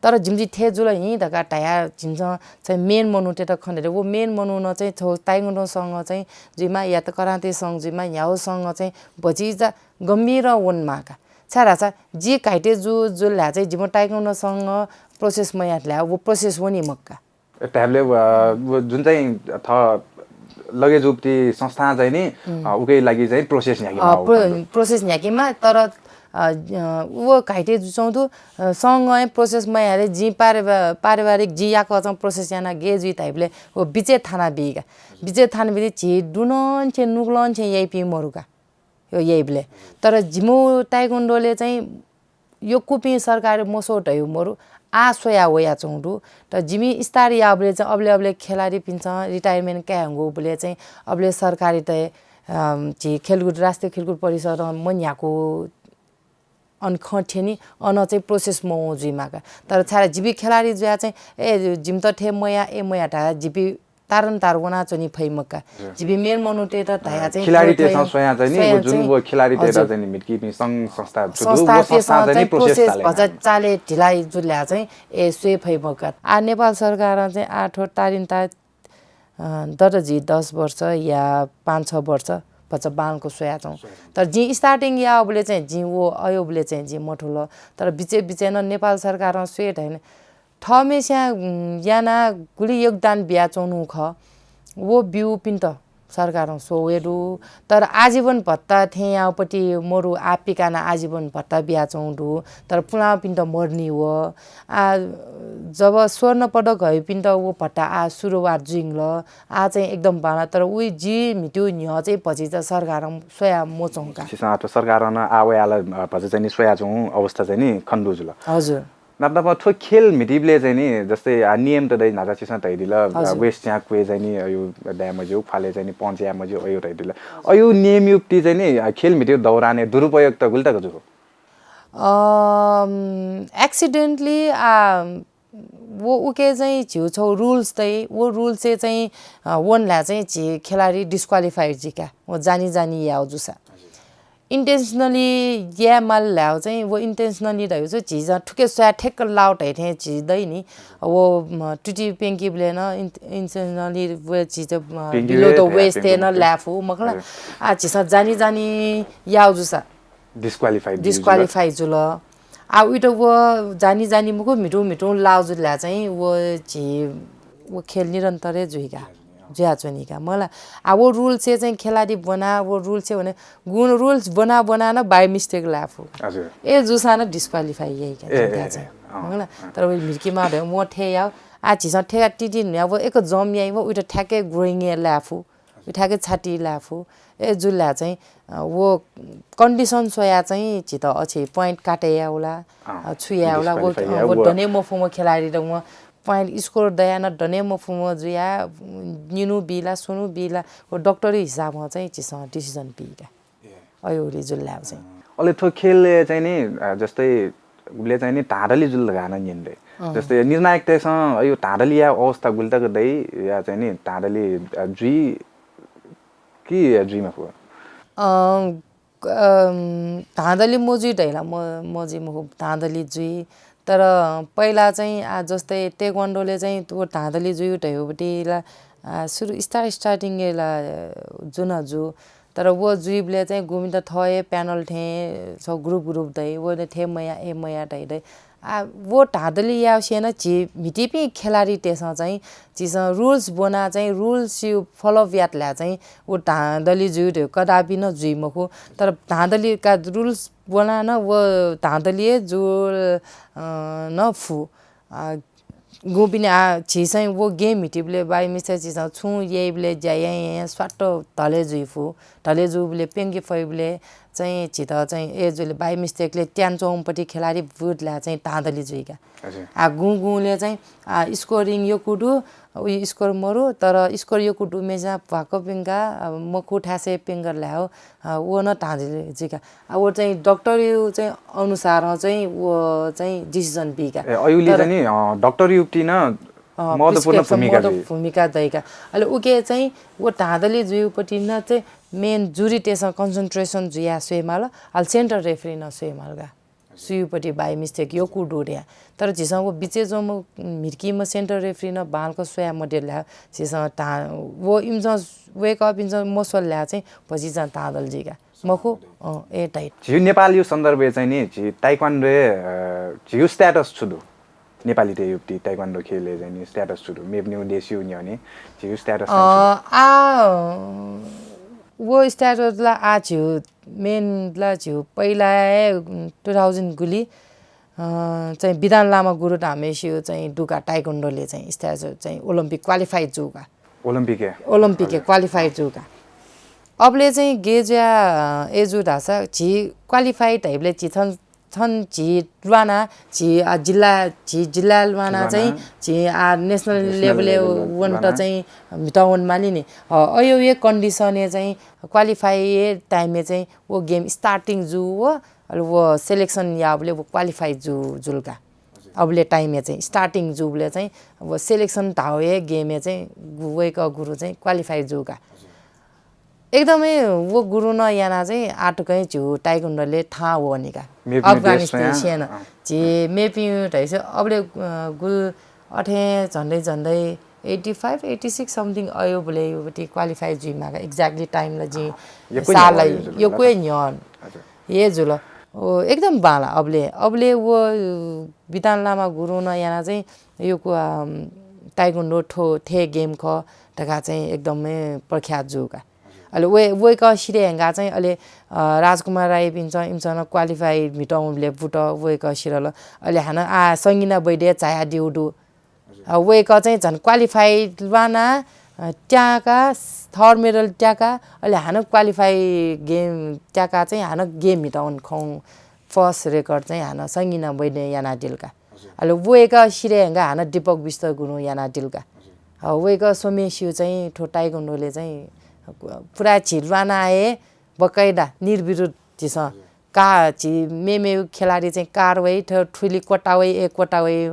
तर जिमिसं थथे जुल हिं धकाः धयाः जिमिसं चाहिँ main मनूतय्‌त खने दु। व main मनू नं चाहिँ छगू ताइक्वोन्डो संघ चाहिँ जुइमा, या त कराते संघ जुइमा, न्ह्यागु संघ चाहिँ भतिचा गम्भीरं वनेमाः का। छाय्‌धाःसा जि घाइते जु, जुल धाःसा चाहिँ जिमिगु ताइक्वोन्डो संघं process मयाः धाःसा व process वनी मखु का। धायेबलय्, अ, व जुन चाहिँ थः लगे जूपिं संस्थां चाहिँ नि, अ, उकिया लागि चाहिँ process न्ह्याकेमाः, अ, pro-, process न्ह्याकेमाः, तर, अ, अ, व घाइते जुयाच्वंगु दु, अ, संघं हे process मयाः धाःसा जिं पारिवा-, पारिवारिक जिं याकःचा process याना गय् जुइ धाइबलय् व बिचय् थानाबी का। बिचय् थानाबीबलय् झी दुने छेँ नुगलं छेँ याइपिं मरु का। यो याइबलय्। तर जिमिगु ताइक्वोन्डोलय् चाहिँ यक्वपिं सरकारं मस्वः धयागु मरु, आः स्वया वयाच्वंगु दु। तर जिमि start याःबलय् चाहिँ अबलय् अबलय् खेलाडीपिन्सं retirement काये हंगु बलय् चाहिँ अबलय् सरकारं त, अम, झी खेलकुद, राष्ट्रिय खेलकुद परिषदं मन्ह्याकू अन खँ थ्यनी, अन चाहिँ प्रोसेस मवं जुइमाका। तर छाय् जिपि खेलाडी जुया चाहिँ, ए, जिमित थ्यये मया, ए मया धाः, जिपि तारन तार वनाच्वनी फइ मका। जिपि मेन मनूतय्त धाया चाहिँ खेलाडीतय्सं स्वया चाहिँ नि, स्वया व जुन चाहिँ, व खेलाडीतय्त हजुर। चाहिँ नि मिटिपिं संघ संस्था छु दु, व संस्थातय्सं संस्था चाहिँ चाहिँ नि प्रोसेस प्रोसेस चाले भचा चाले ढिलाइ जुल्या चाहिँ, ए, स्वये फइ मका। आ, नेपाल सरकारं चाहिँ आ थ्व तारिन ता अ, दत जि दस वर्ष या पाँच छ वर्ष भचा बांलाक स्वयाच्वं। तर जिं स्टार्टिङ याःबलय् चाहिँ, जिं व अयोबलय् चाहिँ जिं मथुल। तर बिचे बिचे नं नेपाल सरकारं स्वये धाइन। थःम्हेस्यां, उम्, यानाः गुलि योगदान बियाच्वंगु खः, व ब्यूपिन्त सरकारं स्वये दु। तर आजीवन भत्ता थें याःपट्टि मरु, आ पिकानाः आजीवन भत्ता बियाच्वंगु दु। तर पुलांपिन्त मरुनि व। आ, जब स्वर्ण पदक हइपिन्त व भत्ता आ सुरुवात जुइंगल। आ चाहिँ एकदम बांला, तर उइ जि म्हितु न्ह्यः चाहिँ भचिचा सरकारं स्वया मच्वंका। छिसं आत सरकारं नं आ वयाला, अ, भचा चाहिँ नि स्वयाच्वं अवस्था चाहिँ नि खने दु जुल। हजुर। नाप नाप थ्व खेल म्हितीबलय् चाहिँ नि, जस्तै, आ, नियम त दइ, न्हाचा छिसं धयादिल, अ, हजुर। वेस्ट च्यां क्वय् चाहिँ नि, अयु दाये मज्यू, ख्वालय् चाहिँ नि पहुँच याये मज्यू, अयु धयादिल। अयु नियमयुपट्टि चाहिँ नि, आ, खेल म्हितीउ दौरानय् दुरुपयोग त गुलि तक जू? अम, accidentally, आ, व उके चाहिँ झिउ छौ रुल्स तइ, व रुल्सय् चाहिँ, अ, वन ला चाहिँ झी खेलाडी डिस्क्वालिफाइड जुइका, व जानी जानी याउ जुसा। Intentionally याये माल ल्याउ चाहिँ, व intentionally धयु चाहिँ झी जं थुके स्वया ठेक्क लाउ धइ थें झी दइ नि। व, म, टुटी प्यंकीबलय् न इन-, intentionally व झी चाहिँ, म, प्यंकी below the waist हे न लाफु, मखला। आ, झीसं जानी जानी याउ जुसा। डिस्क्वालिफाइड जुल। डिस्क्वालिफाइड जुल। आ, उइत व जानी जानी मखु, म्हितु म्हितु लाउ जुल ला चाहिँ, व झी, व खेल निरन्तरै जुइका। जुयाच्वनीका, मला। आ, व रुल्सय् चाहिँ खेलाडी ब्वना, व रुल्सय् भने, गुण रुल्स ब्वना ब्वना न by mistake लाफु। हजुर। ए जुसा न डिस्क्वालिफाई याइका, ए, जिंका ए, चाहिँ। ए, अँ, मला। अँ। तर व म्हिर्की मा धयु, म ठे याउ, आ, झीसं ठेका टिटी न्ह्या, व एक जम याइ, व उइत ठ्याक्कै ग्रोइङ लाफु। उइत ठ्याक्कै छाती लाफु। ए जुल ला चाहिँ, अ, व कन्डिसन स्वया चाहिँ झीत अछि पोइन्ट काटे याउला, अँ, अ, छु याउला, व, डिस्क्वालिफाई अ, या, व व डने मफुम खेलाडी त म पोइन्ट स्कोर दया न डने मफुम जुया, निनु बिला, सुनु बिला, व डाक्टरी हिसाबमा चाहिँ झीसं डिसिजन बीका। ए। अयो उलि जुल ला चाहिँ। अले थ्व खेलय् चाहिँ नि, अ, जस्तै उबले चाहिँ नि धाँधली जुल धकाः नं न्यने दइ। अँ। जस्तै निर्णायकतय्सं अयो धाँधली या अवस्था गुलि तक दइ या चाहिँ नि धाँधली, अ, जुइ कि जुइ मखु? अँ, क-, अम, धाँधली मजुइ धइला म-, मजुइ मखु, धाँधली जुइ। तर पहिला चाहिँ आ जस्तै taekwondoले चाहिँ व धाँधली जुइ धयुबलय् ला, आ, सुरु स्टार्ट, स्टार्टिङय् ला जुन जु। तर व जुइबलय् चाहिँ गुमिन्त थः हे प्यानल थें छ ग्रुप ग्रुप दइ, व थें मया, ए मया धइ दइ। आ, व धाँधली यासें न झी म्हितीपिं खेलाडीतय्सं चाहिँ झीसं रुल्स ब्वना चाहिँ रुल्स यु फलो यात ला चाहिँ व धाँधली जुइ धयु कदापि न जुइ मखु। तर धाँधली का रुल्स ब्वना न व धाँधली हे जुल, अ, न फु। आ, गुपिनि आ, झीसं व गेम म्हितीबलय् by mistake झीसं छुं याइबलय् ज्या याइ, याइ, स्वाट्ट धले जुइफु। धले जुबलय् प्यंके फइबलय् चाहिँ झीत चाहिँ ए जुले by mistakeले त्यान च्वंपट्टि खेलाडी बुट ला चाहिँ धाँधली जुइका। हजुर। आ, गुं गुंले चाहिँ, आ, स्कोरिङ यकु दु, उइ स्कोर मरु, तर स्कोर यकु दु मेजा भ्वाक प्यंका, आ, मखु थासे प्यंकर ला हो, आ, व न धाँधली जुइका। आ, व चाहिँ डाक्टरयु चाहिँ अनुसार चाहिँ व चाहिँ डिसिजन बीका। ए, अयुले तर चाहिँ नि, अ, डाक्टरयुपट्टि न अ, महत्त्वपूर्ण प्रिस्क्रिप्सन भूमिका महत्त्व जुइ। भूमिका दइका। अले उके चाहिँ व धाँधली जुइपट्टि न चाहिँ मेन जुरीतय्सं कन्सन्ट्रेसन जुया स्वयेमाल, अले सेन्ट्रल रेफरी न स्वयेमाल का। सुयुपट्टि by mistake यकु दु रे। तर झीसं व बिचे च्वंम्ह म्हिर्कीम्ह सेन्ट्रल रेफरी न बांलाक स्वया मदिल ला, झीसं धा-, व इमिसं wake up इमिसं मस्वल ला चाहिँ भचिचा धाँधली जुइका। मखु, अँ, ए टाइट। झीयु नेपालयु सन्दर्भय् चाहिँ नि, झी ताइक्वान्डोय्, अ, झीयु status छु दु? नेपालीतय् युक्ति ताइक्वान्डो खेलय् चाहिँ नि status छु दु? मेपिनिगु देशयु न्ह्यःने झीयु status चाहिँ छु दु? अ, आ, व status ला आ झीयु मेन ला झीयु पहिला हे, उम्, two thousand गुलि, अ, चाहिँ विधान लामा गुरु धामेसियु चाहिँ दुका ताइक्वान्डोले चाहिँ status चाहिँ ओलम्पिक qualify जूका। ओलम्पिकय्? ओलम्पिकय् हजुर। Qualify जूका। अबले चाहिँ गे जुया, अ, ए जु धासा झी qualify धाइबले झी छन छन झी ल्वाना, झी, आ, जिल्ला, झी जिल्ला ल्वाना चाहिँ, झी, आ, national level-य् वनेत चाहिँ म्हितः वनेमाली नि। अ, अयो हे condition-य् चाहिँ qualify-य् time-य् चाहिँ व game starting जू व, अले व selection याःबलय् व qualify जु जुल का। अबलय् time-य् चाहिँ starting जूबलय् चाहिँ व selection धाःगु हे game-य् चाहिँ गु- वय्कः गुरु चाहिँ qualify जू का। एकदमै व गुरुं यानाः चाहिँ आःतकं झीगु taekwondo-लय् थाहां वःनि का। मेपिं देश अफगानिस्तान स्वयां, स्यन। अँ। झी मेपिं धइसे अबलय्, अ, गुरु अथे झन्डै झन्डै eighty five, eighty six something अय्‌बलय् युवती qualify जुइमाः का। Exactly time ला जिं यक्व साल न्ह्यः ला अय् जुल यक्व ला। न्ह्यः हजुर। हे जुल। ओ, एकदम बांला अबलय्, अबलय् व बितान लामा गुरुं यानाः चाहिँ यक्व, अम, taekwondo थ्व थें game खः धकाः चाहिँ एकदमै प्रख्यात जू का। अले वय्- वय्कः सिधये धुंकाः चाहिँ अले, अ, राजकुमार राईपिन्सं इमिसं नं qualify म्हितंबलय् बुत वय्कः सिधल। अले हानं आः संगिना वैद्य झायादीगु दु। अ, वय्कः चाहिँ झन् qualify ल्वानाः, अ, त्याका, third medal त्याका, अले हानं qualify game त्याका चाहिँ हानं game म्हितः खँ first record चाहिँ हानं संगिना वैद्यं यानादिल का। अले वय्कः सिधये धुंकाः हानं दीपक विष्ट गुरुं यानादिल का। अ, वय्कः स्वम्हेसिगु चाहिँ थ्व taekwondo-लय् चाहिँ पुरा झी ल्वानाः हे बकैदा निर्विरोध झीसं का झी मेमेगु खेलाडी चाहिँ कारवाही थ- थुलि कोटावाही ए कोटावाही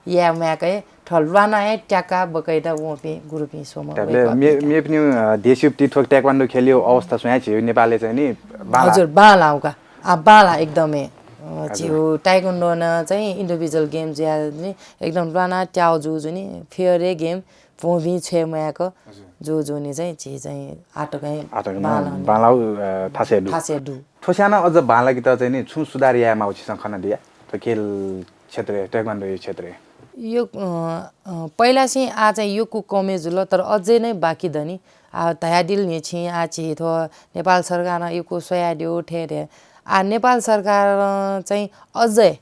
याये म्वाय्क हे थ्व ल्वानाः हे त्याका बकैदा वंपिं गुरुपिं स्वम्ह त्याबले वय्कः मे- मेपिनि, अ, देशयुपति थ्व taekwondo खेलयो अवस्था स्वयां झीगु नेपालय् चाहिँ नि बांला। हजुर, बांला उका। आ, बांला एकदमै। अ, हजुर। झीगु taekwondo नं चाहिँ individual game जुया नि एकदम ल्वानाः त्याउ जू जुनि fair game भुंभिं छ्वये म्वाय्क हजुर। जू जुनि चाहिँ झी चाहिँ आःतकं आःतकं बांला नि। बांलाउ, अ, थासय् दु। थासय् दु। थ्व स्वयां अझ बांलाकेत चाहिँ नि छुं सुधार याये माउ छिसं खनादिया? थ्व खेल क्षेत्रय्, taekwondo-या क्षेत्रय्। यो, अ, अ, पहिलासिं आः चाहिँ यक्व कमे जुल, तर अझै नै बाकी दनि। आ, धयादिल नि छिं, आ, झी थ्व नेपाल सरकारं यक्व स्वयादिउ थें थें। आ, नेपाल सरकारं चाहिँ अझै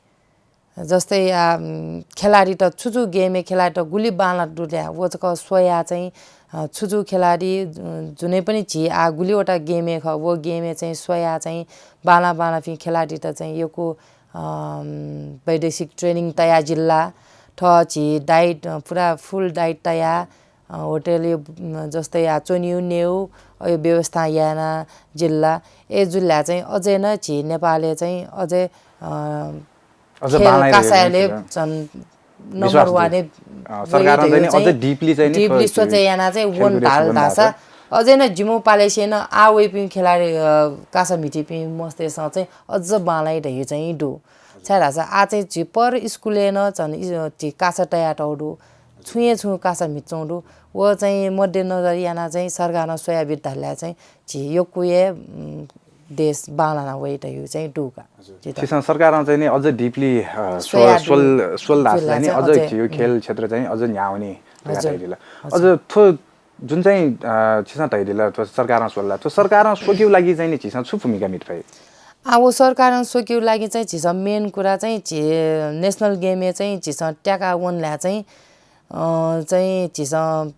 जस्तै, आ, उम्, खेलाडीत छु छु game-य् खेलाडीत गुलि बांला दु ल्या, व जक स्वयाः चाहिँ, अ, छु छु खेलाडी, जु- जुनै पनि झी आ गुलिवटा game-य् खः, व game-य् चाहिँ स्वयाः चाहिँ बांला बांलापिं खेलाडीत चाहिँ यक्व, अम, वैदेशिक training तयाः जिल्ला, थः झी diet, अ, पुरा full diet तयाः, अ, होटलय्, उम्, जस्तै आ च्वनेउ नेउ, अ, यो व्यवस्था याना जिल्ला। ए जुल्या चाहिँ अझै न झी नेपालय् चाहिँ अझै, अ, अझ खेल बांलाइ कासायले रहेको छ। झन् विश्वास number दु। One-य् अ, सरकारं चाहिँ नि अझ deeply चाहिँ नि deeply थ्व सोचे याना चाहिँ वन खेलकुद धाल सुगम धासा। अझै न जिमु पालेसे न आ वइपिं खेलाडी, अ, कासा म्हितीपिं मस्तय्सं चाहिँ अझ बांलाइ धयु चाहिँ दु। छाय् धासा आ चाहिँ झी पर स्कुलय् न झन् इ-, झी कासा तयातौ दु। छुं हे छुं कासा म्हितौ दु। व चाहिँ मध्यनजर याना चाहिँ सरकारं स्वयाबित धाल्या चाहिँ झी यक्व हे, उम्, देश बांलाना वइ धयु चाहिँ दु का। हजुर। झीत। छिसं सरकारं चाहिँ नि अझ deeply, अ, स्वया स्वल, दु। स्वल, स्वल धाःसा नि चाहिँ अझ अझै, झीगु उम्। खेल क्षेत्र चाहिँ अझ न्ह्यावनी धकाः हजुर। धयादिल। हजुर। अझ थ्व जुन चाहिँ, अ, छिसं धयादिल, थ्व सरकारं स्वल ला, थ्व सरकारं स्वकेउ लागि चाहिँ नि छिसं छु भूमिका मित फइ? आ, व सरकारं स्वकेउ लागि चाहिँ झीसं main कुरा चाहिँ झी national game-य् चाहिँ झीसं त्याका वनल्या चाहिँ, अ, चाहिँ झीसं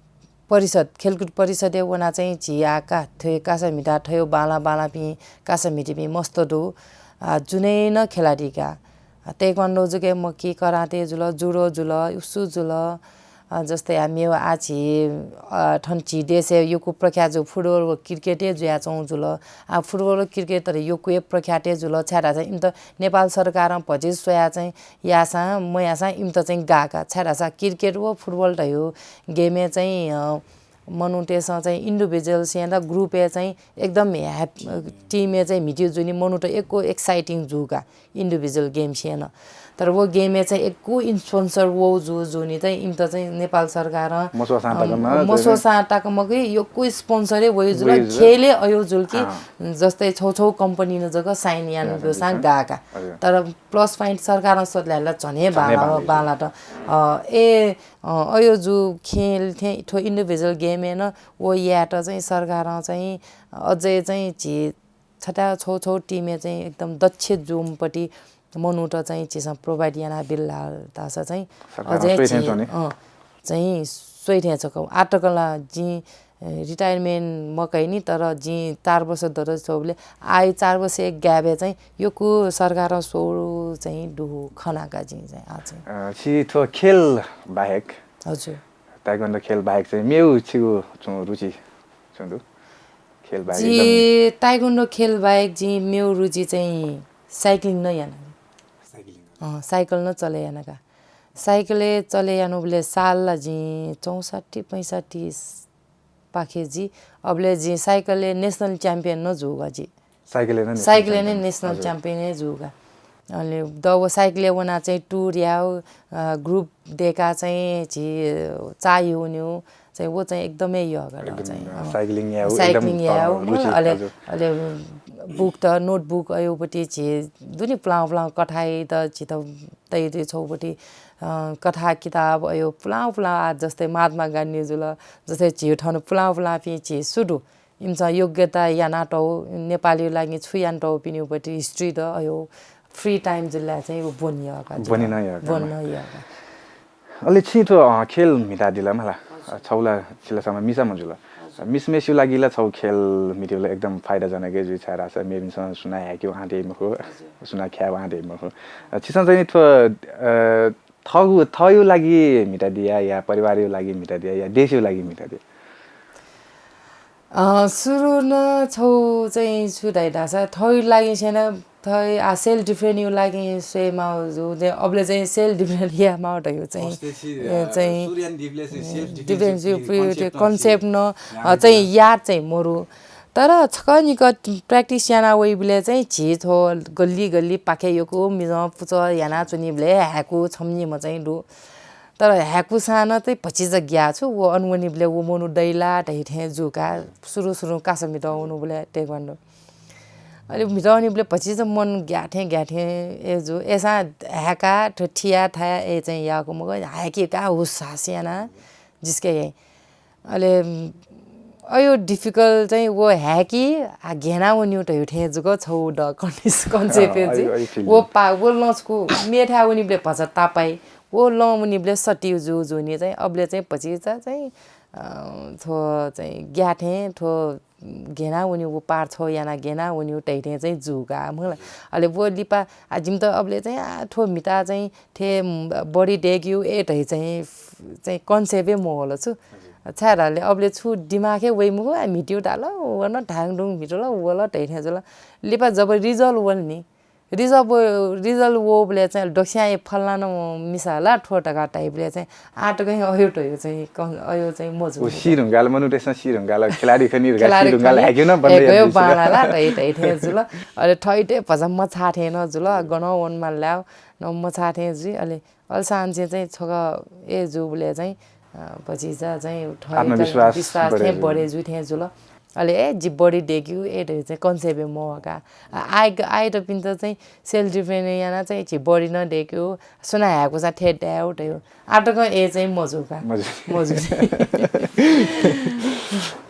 परिषद, खेलकुद परिषदय् वना चाहिँ झी आ का, थ्व कासा म्हिता थ्व बांला बांलापिं कासा म्हितीपिं मस्त दु। आ, जुनै न खेलाडी का। आ, taekwondo जक मखु, कराते जुल, जुडो जुल, उसु जुल। अ, जस्तै आ मेव आ झी, अ, थन झी देशय् यक्व प्रख्यात जु football व cricket हे जुयाच्वं जुल। आ, football व cricket तर यक्व हे प्रख्यात हे जुल। छाय् धाःसा इमित नेपाल सरकारं भतिचा स्वया चाहिँ याःसां, मयाःसां इमित चाहिँ गाः का। छाय् धाःसा cricket व football धयु game-य् चाहिँ, अ, मनूतय्सं चाहिँ individual स्वयां ला group-य् चाहिँ एकदम ह्या-, team-य् चाहिँ म्हितेउ जुनि मनूत यक्व exciting जू का individual game स्वयां नं। तर व game-य् चाहिँ यक्व sponsor वउ जू जुनि चाहिँ इमित चाहिँ नेपाल सरकारं, मस्वसां तक अम, मखु, मस्वसां तक मखु, यक्व sponsor हे वयु जुल, वयु जुल। खेल हे अयु जुल कि अँ। जस्तै छौ छौ company न जक sign याना याना ब्यूसां ब्यूसां। गाः का। हजुर। तर plus point सरकारं स्वला ला झन हे झन हे बांला, बांला बांला त। अ, ए, अ, अयो जु खेल थें थ्व individual game-य् नं व यायेत चाहिँ सरकारं चाहिँ अझै चाहिँ झी छता छौ छौ team-य् चाहिँ एकदम दक्ष जुमपट्टि मनूत चाहिँ झीसं provide याना बिल धाःसा चाहिँ सरकारं अझै स्वइ थें झी, च्वनी। अँ, चाहिँ स्वइ थें च्वं का। आतक ला जिं, अ, retirement मकैनि, तर जिं चार वर्ष दत छौबले आइ चार वर्ष gap-य् चाहिँ यक्व सरकारं स्वउ चाहिँ दु खना का जिं चाहिँ आ चाहिँ। अ, छि थ्व खेल बाहेक हजुर। Taekwondo खेल बाहेक चाहिँ मेउ छिगु छुं रुचि छुं दु? खेल बाहेक जि एकदम taekwondo खेल बाहेक जि मेउ रुचि चाहिँ साइक्लिङ नं याना। साइक्लिङ। अँ, साइकल नं चले याना का। साइकलय् चले यानुबलय् साल ला जिं चौसट्ठी पैंसट्ठी पाखे जि, अबलय् जिं साइकलय् नेसनल च्याम्पियन नं जूगु जि। साइकलय् नं नेसनल साइकलय् च्याम्पियन। नं नेसनल हजुर। च्याम्पियन हे जूगु। अले द व साइकलय् वना चाहिँ टुर याउ, अ, ग्रुप देका चाहिँ झी, अ, चायु न्यु चाहिँ वो चाहिँ एकदमै यःगु एकदम, चाहिँ, अ, अँ। साइक्लिङ याउ, साइक्लिङ एकदम, अ, याउ, रुचि, अले, हजुर। अले बुक त, नोटबुक अयोपट्टि झी दुनि पुलां पुलां कथाइ त झी त तै तै छौपट्टि, अ, कथा किताब अयो पुलां पुलां आ जस्तै महात्मा गान्धी जुल, जस्तै झी थन पुलां पुलां पिं झी सुदु इमिसं योग्यता याना तौ, नेपालीया लागि छु याना तौ पिनिउपट्टि हिस्ट्री द अयो फ्री टाइम जुल चाहिँ वो ब्वने यःगु का जुल। ब्वने नं यःगु का। ब्वने नं यःगु का। अले छिं थ्व, अ, खेल म्हितादिल मला। हजुर। अ, छौ ला छिला छम्ह मिसा मजुल। हजुर। मिसम्हेसिया लागि ला छौ खेल म्हितेबलय् एकदम फाइदाजनक हे जुइ छाय् धाःसा मेपिन्सं सुनां हाय्‌के वहां दइ मखु, हजुर। सुनां ख्याये वहां दइ मखु। अ, छिसं चाहिँ थ्व, अ, थःगु, थःयु लागि म्हितादिया या परिवारयु लागि म्हितादिया या देशयु लागि म्हितादिया? अ, सुरु न छौ चाहिँ छु धाइ धाःसा थःयु लागि सेना थः आ सेल्फ डिफेन्स यु लागि स्वये माउ जु, दे अबले चाहिँ सेल्फ डिफेन्स या माउ धयु चाहिँ, हस्ते छि, ए, अ, चाहिँ, सूर्यन दिबले चाहिँ सेल्फ डिफेन्स डिफेन्स यु यु प्रिय कन्सेप्ट न, कन्सेप्ट न, अ, चाहिँ याद चाहिँ मरु। तर छकः निकः प्र्याक्टिस याना वइबले चाहिँ झी थ्व गल्ली गल्ली पाखे यकु मिजं पुचः याना च्वनिबले हाय्‌कु छम्ह निम्ह चाहिँ दु। तर हाय्‌कुसां न चाहिँ भचिचा ग्याः छु, व अन वनिबले व मनू दैला धइ थें जुका, सुरु सुरु कासा म्हितः वनुबले taekwondo। अले म्हितः वनिबले भचिचा मन ग्याः थें ग्याः थें ए जु, एसां हाय्‌का थ्व थिया थाया ए चाहिँ याःगु मगः, हाय्‌के का हुस हास याना जिस्के याइ। अले, अयो डिफिकल्ट चाहिँ व हाय्‌की, आ, घेना वन्यु धयु थें जुक छौ द कन्डिस-, कन्सेप्ट अँ, जि। अयो, अयो फिल व जि। पा, व लँचकु मेथाय् वनिबले भचा तापाइ, व लँ वनिबले सटिउ जु जुनि चाहिँ, अबले चाहिँ भचिचा चाहिँ, अ, थ्व चाहिँ ग्याथें, थ्व घेना वन्यु व पार छौ याना घेना वन्यु धइ थें चाहिँ जुका, मला। अले व लिपा, आ, जिमित अबले चाहिँ, आ, थ्व म्हिता चाहिँ थे, म, बडी डेग्यु ए धइ चाहिँ, चाहिँ कन्सेप्ट हे मवल छु। हजुर। छाय् धाःले अबले छु दिमाग हे वइ मखु, आ, म्हित्यु धाल, व न ढाङढुङ म्हितल, वल धइ थें जुल। लिपा जब रिजल्ट वल नि, रिजल्ट व, रिजल्ट वबले चाहिँ दक्स्यां ए फलाना मिसा ला थ्व धका धइबले चाहिँ आटकं अयो धयु चाहिँ कन-, अयो चाहिँ मजु। व सिधुंकाल, मनूतय्‌सं सिधुंकाल, खेलाडी खनि धका खेलाडी सिधुंकाल, खनि, हाय्‌क्यु न बन्द ए गयो यादिस। बांला ला धइ, धइ थें जुल। अले थइते भचा मछाः थें न जुल, गन वन माल ला न मछाः थें जुइ। अले अलसांसे चाहिँ छकः ए जुबले चाहिँ, अ, भचिचा चाहिँ थइ आत्मविश्वास विश्वास बढे थें जु। बढे जु थें जुल। अले ए जि बडी डेग्यु ए धइ चाहिँ कन्सेप्ट हे मवका। आ, आइ, आइतपिन्त चाहिँ सेल्फ डिफेन्स याना चाहिँ जि बडी न डेग्यु, सुना हाय्‌कुसा थे दायु धयु। आटकं ए चाहिँ मजुका। मजु। मजु।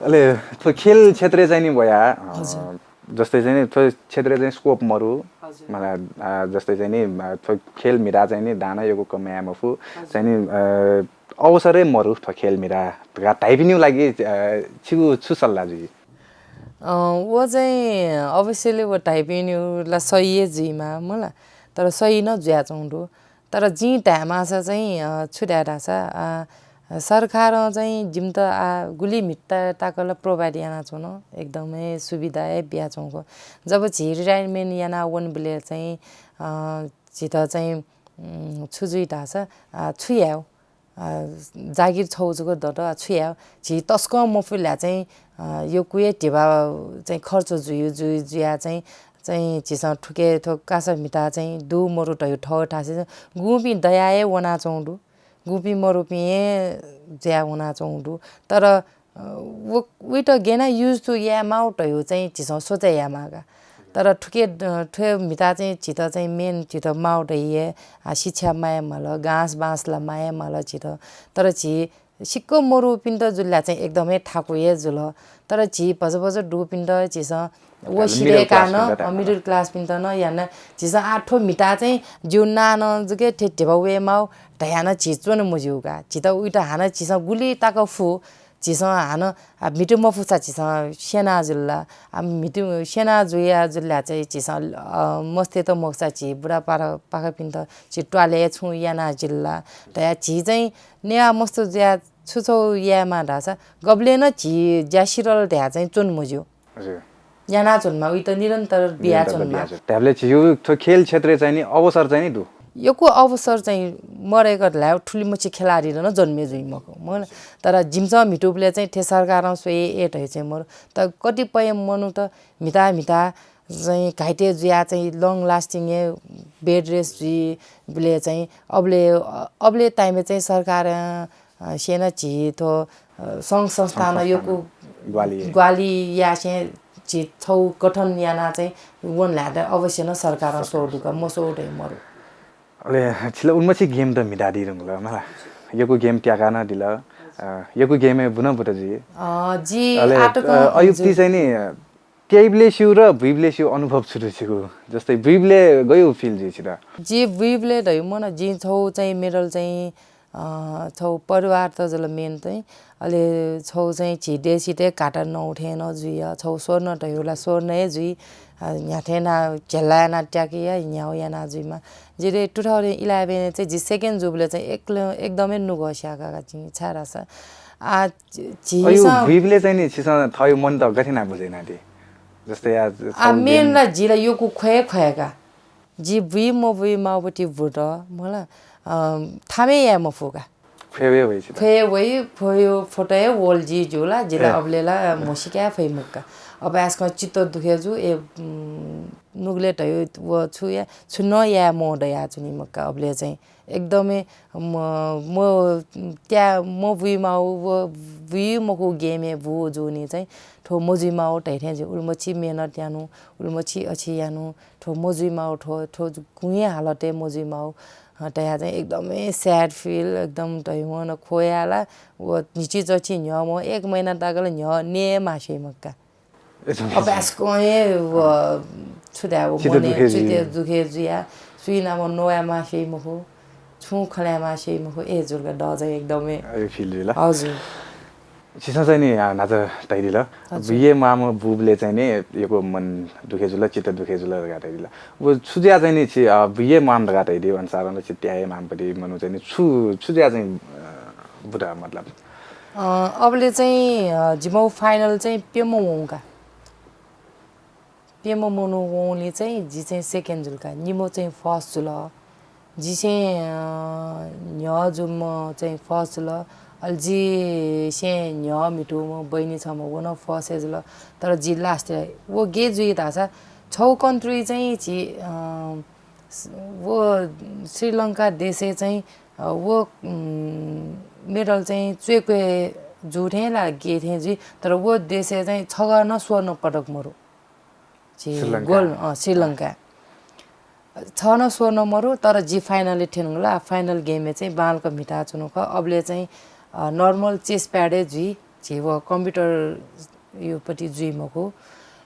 अले थ्व खेल क्षेत्र चाहिँ नि वया, अ, हजुर। जस्तै चाहिँ नि थ्व क्षेत्र चाहिँ स्कोप मरु। हजुर। मला, अ, जस्तै चाहिँ नि, अ, थ्व खेल म्हिता चाहिँ नि दाना यकु कमाया मफु। हजुर। चाहिँ नि, अ, अवसरै मरु थ्व खेल म्हिता धका धाइपिनिउ लागि, अ, छिगु छु सल्लाह जुइ? अ, व चाहिँ अवश्यले व धाइपिनिउ ला सही हे जुइमा मला, तर सही न जुयाचौं दु। तर जिं धायेमासा चाहिँ, अ, छु धाये धाःसा, अ, सरकारं चाहिँ जिमित आ गुलि म्हिता ताकल प्रोभाइड यानाच्वन, एकदमै सुविधा हे बियाचौंको। जब झी रिटायरमेन्ट याना वनबले चाहिँ, अ, झीत चाहिँ, उम्, छु जुइ धाःसा, अ, छु यायु? अ, जागिर छौ जुग दत, अ, छु यायु? झी तसकं मफुल्या चाहिँ, अ, यक्व हे धिबा चाहिँ खर्च जुइ, जुइ, जुया चाहिँ, चाहिँ झीसं थुके थ्व कासा म्हिता चाहिँ दु मरु धयु थौ थासे गुपिं दया हे वनाचौं दु, गुपिं मरुपिं हे जुया वनाचौं दु। तर, अ, व, उइत गेना युज तु याये माउ धयु चाहिँ झीसं सोचे याये मागा। तर थुके, अ, थ्व म्हिता चाहिँ झीत चाहिँ मेन झीत माउ धइ हे, आ, शिक्षा माये माल, गाँस बाँस ला माये माल झीत। तर झी सिक्क मरुपिन्त जुल्या चाहिँ एकदमै थाकु हे जुल। तर झी भज भज दुपिन्त झीसं व मिडल सिधय्‌का क्लास न, पिन्त अ, मिडल क्लास पिन्त न याना झीसं आ थ्व म्हिता चाहिँ ज्यू नानं जुके थे धिबा वये माउ धया न झी च्वन मज्यूगा। झीत उइत हानं झीसं गुलि ताक फु, झीसं हानं, आ, म्हितु मफुसा झीसं स्यना जुल्ला। आ, म्हितु स्यना जुया जुल्या चाहिँ झीसं, अ, मस्तेत मखुसा झी बुढापार पाखापिन्त झी त्वाले छुं याना जुल्ला। धया झी चाहिँ नेवा मस्त जुया छु छौ यायेमा धाःसा गबलें न झी ज्या सिरल धया चाहिँ च्वन मज्यू। हजुर। यानाच्वनेमा, उइत निरन्तर बियाच्वनेमा। धायेबलय् छिगु थ्व खेल क्षेत्रय् चाहिँ नि अवसर चाहिँ नि दु। यक्व अवसर चाहिँ मरय्क धायेबलय् ठुलिमछि खेलाडीत नं जन्मे जुइ मखु, मखु ला। तर जिमिसं म्हितूबलय् चाहिँ थ्व सरकारं स्वये ए धइ चाहिँ मरु। तर कतिपय मनूत म्हिता म्हिता चाहिँ घाइते जुयाः चाहिँ long lasting-य् bed rest जुइबलय् चाहिँ अबलय्, अबलय् time-य् चाहिँ सरकारं, अ, स्यना झी थ्व, अ, संघ संस्थानं यक्व ग्वाहालि। ग्वाहालि यासें झी छगू गठन याना चाहिँ वने ल्हायेत अवश्य नं सरकारं स्वः दुगु, मस्वः धइ मरु। अले छिला उलिमछि game त म्हितादी धुंकल मला। यक्व game त्याका नं दिल। अ, यक्व game-य् बु नं बुत जुइ। अ, जि अले, आःतकं अ, अयुक्ति चाहिँ नि त्याइबलय् स्यू र बुइबलय् स्यू अनुभव छु दु छिगु? जस्तै बुइबलय् गयु feel जुइ छित? जि बुइबलय् धइ मन, जि छगू चाहिँ medal चाहिँ, अ, छगू परिवार त जुल main चाहिँ, अले छगू चाहिँ झी देशइत घाटा नौ थें नं जुइ, छगू स्वर्ण धइगु ला स्वर्ण हे जुइ, अ, न्ह्याथें ना झेल्ला याना त्याके या, न्ह्याउ याना जुइमा। जि रे two thousand eleven चाहिँ जि second जूबलय् चाहिँ एक्ल-, एकदमै नुगः स्याका का जि छाय् धाःसा। आ, झी-, अयु झीसं बुइबलय् चाहिँ नि छिसं थःयु मन त गथे ना बुझे यानादी? जस्तै या आ, छगू main game ला जि ला यक्व ख्वये ख्वये का। जि बुइ मबुइ माउबति बुत, मला, अ, थामे याये मफु का। ख्वये वइ छित। ख्वये वइ, ख्वये photo हे wall जि जू ला, जि ला ए। अबलय् ला म्हसीका फइ मखु का। अब आसकं चित्त दुखे जू, ए, उम्, नुगलय् धइ व छु या, छु नं याये मदया च्वनी मखु का। अबलय् चाहिँ एकदमै म, म त्या, मबुइ माउ, व बुइ मखु game-य् बु जूनि चाहिँ थ्व मजुइ माउ धइ थें जि उलिमछि मेहनत यानु, उलिमछि अछि यानु, थ्व मजुइ माउ, थ्व, थ्व कुँया हालतय् मजुइ माउ, अ, धया चाहिँ एकदमै sad feel, एकदम धइ मन ख्वया ला, व न्हिचि चछि न्ह्यः म एक महिना तक ला न्ह्यः नये मास्वइ मखु का। एकदम। अब आसकं हे व छु धाये, व चित्त मने दुखे जुइ। चित्त दुखे जुया, सुइनाप नवाये मास्वइ मखु, छुं खँ ल्हाये मास्वइ मखु, ए जुल का दजं एकदमै। अयु feel जुइ ला। हजुर। छिसं चाहिँ नि, अ, न्हाचः धयादिल। हजुर। बुइये म्वाःम्ह बूबलय् चाहिँ नि यक्व मन दुखे जुल, चित्त दुखे जुल धकाः धयादिल। व छु जुयाः चाहिँ नि छि, अ, बुइये म्वाःम्ह धकाः धयादी अनुसारं छि त्याये म्वाःम्हपट्टि मनू चाहिँ नि छु, छु जुयाः चाहिँ, अ, बुत मतलब? अ, अबलय् चाहिँ, अ, जिमि final चाहिँ प्यम्ह वं का। प्यम्ह मनू वंलि चाहिँ जि चाहिँ second जुल का, निम्ह चाहिँ first जुल। जिसें, अ, न्ह्यः जूम्ह चाहिँ first जुल। अले जिसें न्ह्यः म्हितूम्ह बहिनी छम्ह, व नं first हे जुल। तर जि last हे। व गय् जुइ धाःसा छगू country चाहिँ झी, अ, स-, व श्रीलंका देशय् चाहिँ, अ, व, उम्, medal चाहिँ च्वय्‌क्वय् जू थें ला गय् थें जुइ, तर व देशय् चाहिँ छगः नं स्वर्ण पदक मरु। झी श्रीलंका। Gold, अँ, श्रीलंका। छगः नं स्वर्ण मरु, तर जि final-य् थ्यंगु ला, final game-य् चाहिँ बांलाक म्हिताच्वनु खः। अबलय् चाहिँ, अ, normal chess pad-य् जुइ, झी व computer युपट्टि जुइ मखु।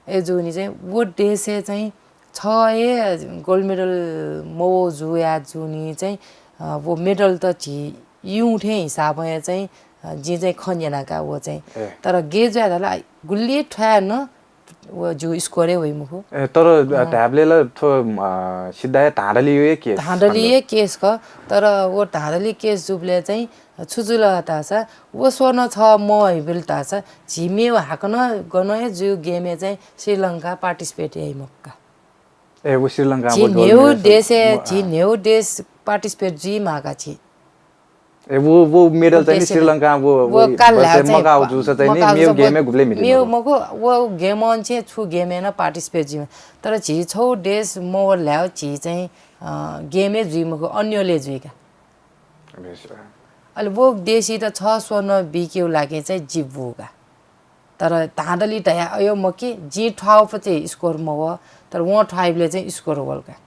अय्‌जूनि चाहिँ व देशय् चाहिँ छगः हे gold medal मवः जुया जूनि चाहिँ, अ, व medal त झी युं थें हिसाबं हे चाहिँ, अ, जिं चाहिँ खँ न्यना का व चाहिँ। ए। तर गय् जुया धाःसा गुलि थ्वाये नं व जिगु score हे वइ मखु। ए, तर अँ। धायेबलय् ला थ्व, अ, सिधा हे धाँधली हे case धाँधली खः। हे case खः, तर व धाँधली case जूबलय् चाहिँ छु जुल धाःसा, व स्वर्ण छगः मवइबलय् धाःसा, झी मेगु हाकनं गनं हे जुइगु game-य् चाहिँ श्रीलंका participate याइ मखु का। ए, व श्रीलंका झी व gold न्हय्‌गू medal देशय्, म-, झी अँ। न्हय्‌गू देश participate जुइ माः का झी। ए, व, व medal चाहिँ नि देशय् श्रीलंका व, व व काल बर्तय् चाहिँ मकाउ जूसा चाहिँ नि मकाउ मेगु जूसा game-य् गुबलें म्हिते मेगु मखु। मखु, व game-य् चाहिँ छु game-य् नं participate जुइ। तर झी छगू देश मवल धाःसा झी चाहिँ, अ, game-य् जुइ मखु, अन्यलय् जुइ का। बेस। अले व देशय् त छगः स्वर्ण बीकेगु लागिं चाहिँ जि बू का। तर धाँधली धया अय् मखु, जिं थ्वाःगु पति score मवः, तर वं थ्वाइबलय् चाहिँ score वल का।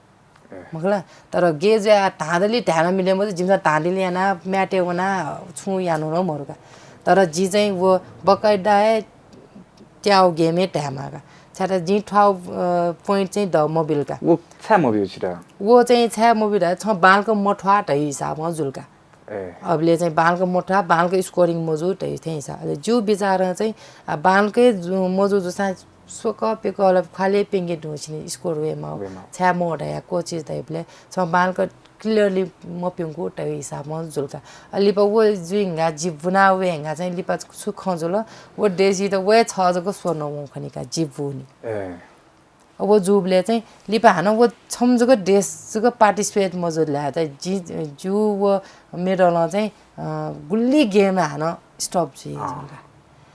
ए। मखु ला, तर गय् जुया धाँधली धाये नं मिले मजू, जिमिसं धाँधली याना, match-य् वना, छुं यानु नं मरु का। तर जि चाहिँ व बकाइदा हे त्याउ game-य् धायेमाः का। छाय्‌धाःसा जिं थ्वाःगु, अ, point चाहिँ दः मबिल का। व छाय् मबिउ छित? व चाहिँ छाय् मबिउ धाःसा छं बांलाक मथ्वाः धइ हिसाबं जुल का। ए। अबलय् चाहिँ बांलाक मथ्वाः, बांलाक scoring मजू धइ थें हिसाब। अले जिगु बिचारं चाहिँ, आ, बांलाक जु-, मजू जूसां स्वकः प्यकः ला ख्वालय् प्यंके धुंसिनि score वयेमाः। वयेमाः। छाय् मवः धया coach धइबलय् छं बांलाक clearly मप्यंकू तया हिसाबं जुल का। अ, लिपा व जुइ हंगा जिप बुना वये हंगा चाहिँ लिपा छु खँ जुल, व देशय् त वये छ जक स्वर्ण वं खनी का जिप बुनी। ए। अब व जूबलय् चाहिँ लिपा हानं व छम्ह जक देश जक participate मजूल धाःसा जि, जि व medal चाहिँ, अ, गुलि game हानं stop जुइ अँ। जुल का।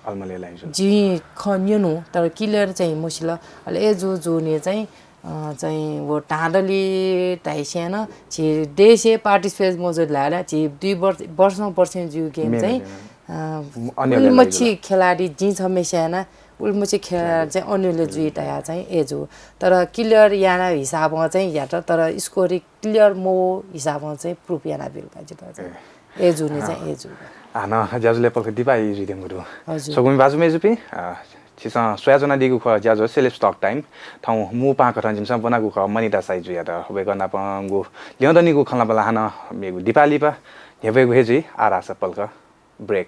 अलमले लागि जुल। जिं खँ न्यनु, तर clear चाहिँ मसिल। अले ए जु जुने चाहिँ, अ, चाहिँ व धाँधली धाइसें नं झी देशय् participate मजूल धाःसा झी दुई वर्ष, वर्षौं वर्षौं जुइ game मेहनत चाहिँ, मेहनत। अ, अन्यले उलिमछि लागि जुल। खेलाडी जिं छम्ह स्याना, उलिमछि खेलाडी चाहिँ अन्यले जुइ तया चाहिँ ए जु। तर clear याना हिसाबं चाहिँ यात, तर score clear मव हिसाबं चाहिँ proof याना बिल का जित चाहिँ। ए। ए जुने चाहिँ ए जु। हानं ज्याझ्वलय् पलख दिपाः जुइत्यंगु दु। हजुर। स्वकुमि भाजु मय्‌जुपिं, अ, छिसं स्वयाच्वनादीगु खः ज्याझ्वः Celebs Talk Time। थौं मू पाहां कथं जिमिसं ब्वनागु खः मनिता शाही जुयात। वय्‌कः नाप गु ल्यं दनिगु खँल्हाबल्हा हानं मेगु दिपाः लिपा न्ह्यब्वयेगु हे जुइ। आः धाःसा पलख break।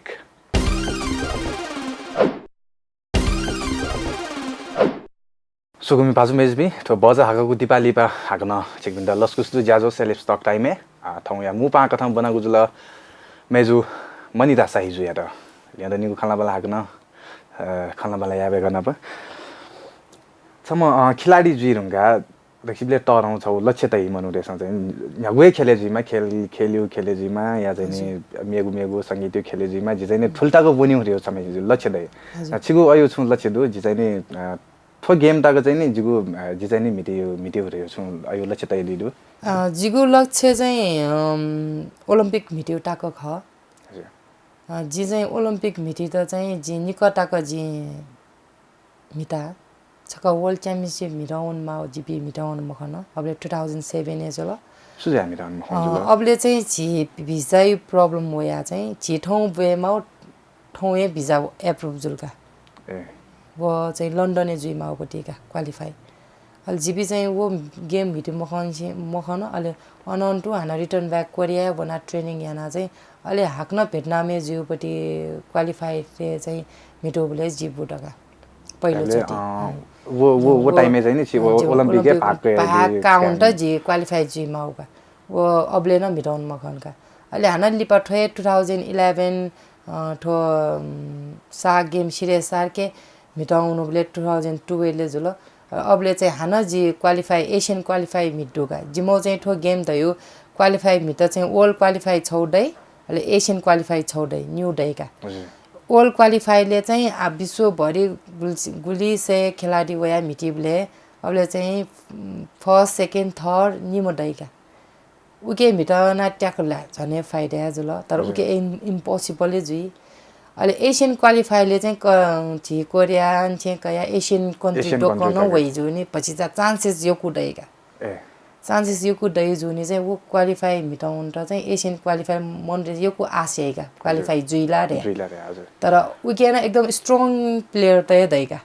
स्वकुमि भाजु मय्‌जुपिं, थ्व बचा हाकःगु दिपाः लिपा हाकनं छिकपिन्त लसकुस दु ज्याझ्वः Celebs Talk Time-य्। आ, थौंया मू पाहां कथं ब्वनागु जुल मय्‌जु मनिता शाही जुयात। ल्यं दनिगु खँल्हाबल्हा हाकनं, अ, खँल्हाबल्हा याये वय्‌कः नाप। छम्ह, अ, खिलाडी जुइ धुंकाः दक्वसिबलय् तःधं छगू लक्ष्य तइ मनूतय्‌सं चाहिँ न्ह्यागु हे खेलय् जुइमा, खेल, खेलयु खेलय् जुइमा, या चाहिँ नि हजुर। मेगु, मेगु संगीतयु खेलय् जुइमा, जि चाहिँ नि थुलि तक वनेगु धइगु छम्ह लक्ष्य दइ। हजुर। अ, छिगु अयु छुं लक्ष्य दु, जि चाहिँ नि, अ, थ्व game तक चाहिँ नि जिगु, अ, जि चाहिँ नि म्हितेगु, म्हितेगु धइगु छुं अयु लक्ष्य तयादीगु दु? अ, जिगु लक्ष्य चाहिँ, अम, Olympic म्हितेगु तक खः। हजुर। अ, जि चाहिँ Olympic म्हितेत चाहिँ जि निकः तक जि म्हिता। छकः World Championship म्हितः वनेमाः, जिपिं म्हितः वने मखन। अबलय् two thousand seven-य् जुल। सुझाव म्हितः वने मखन अ, जुल। अबलय् चाहिँ झी visa-यु problem वयाः चाहिँ झी थौं ब्वयेमाः, थौं हे visa approve जुल का। ए। व चाहिँ London-य् जुइमाःगु पति का qualify। अले जिपिं चाहिँ व game म्हिते मखन, मखन, अले अनं तुं हानं return back कोरियाय् वनाः training यानाः चाहिँ अले हाकनं Vietnam-य् जुइगु पति qualify-य् चाहिँ म्हितूबलय् जि बु का। पहिलो अले, चोटि। अँ, हम्म। व, व, व time-य् चाहिँ नि छि अँ, जि Olympic-य् Olympic भाग, भाग कयादी, count कयादी। जि qualify जुइमाःगु का। व अबलय् नं म्हितः वने मखन का। अले हानं लिपा थ्व हे two thousand eleven, अ, थ्व, उम्, सार्क game सिरियस सार्कय् म्हितः वनाबलय् two thousand twelve-य् जुल। अ, अबलय् चाहिँ हानं जि qualify, Asian qualify म्हिते दु का। जिमिगु चाहिँ थ्व game धइगु qualify म्हितः चाहिँ World qualify छगू दइ, अले Asian qualify छगू दइ, निगू दइ का। हजुर। World qualify-लय् चाहिँ आ विश्वभरि गुलि, गुलिसय् खेलाडी वयाः म्हितीबलय् अबलय् चाहिँ, उम्, first, second, third निम्ह दइ का। उके म्हितः वनाः त्याकल ला झन हे फाइदा हे जुल, तर हजुर। उके इन-, impossible हे जुइ। अले Asian qualify-लय् चाहिँ क-, झी कोरिया, छेँ कयाः Asian country Asian दोकं country नं का। वइ जूनि भतिचा chances यक्व दइ का। ए। Chances यक्व दइ जूनि चाहिँ व qualify म्हितः वनेत चाहिँ Asian qualify मनूतय्‌सं यक्व आश याइ का, हजुर। Qualify जुइ ला धयाः। जुइ ला धयाः, हजुर। तर उके नं एकदम strong player त हे दइ का।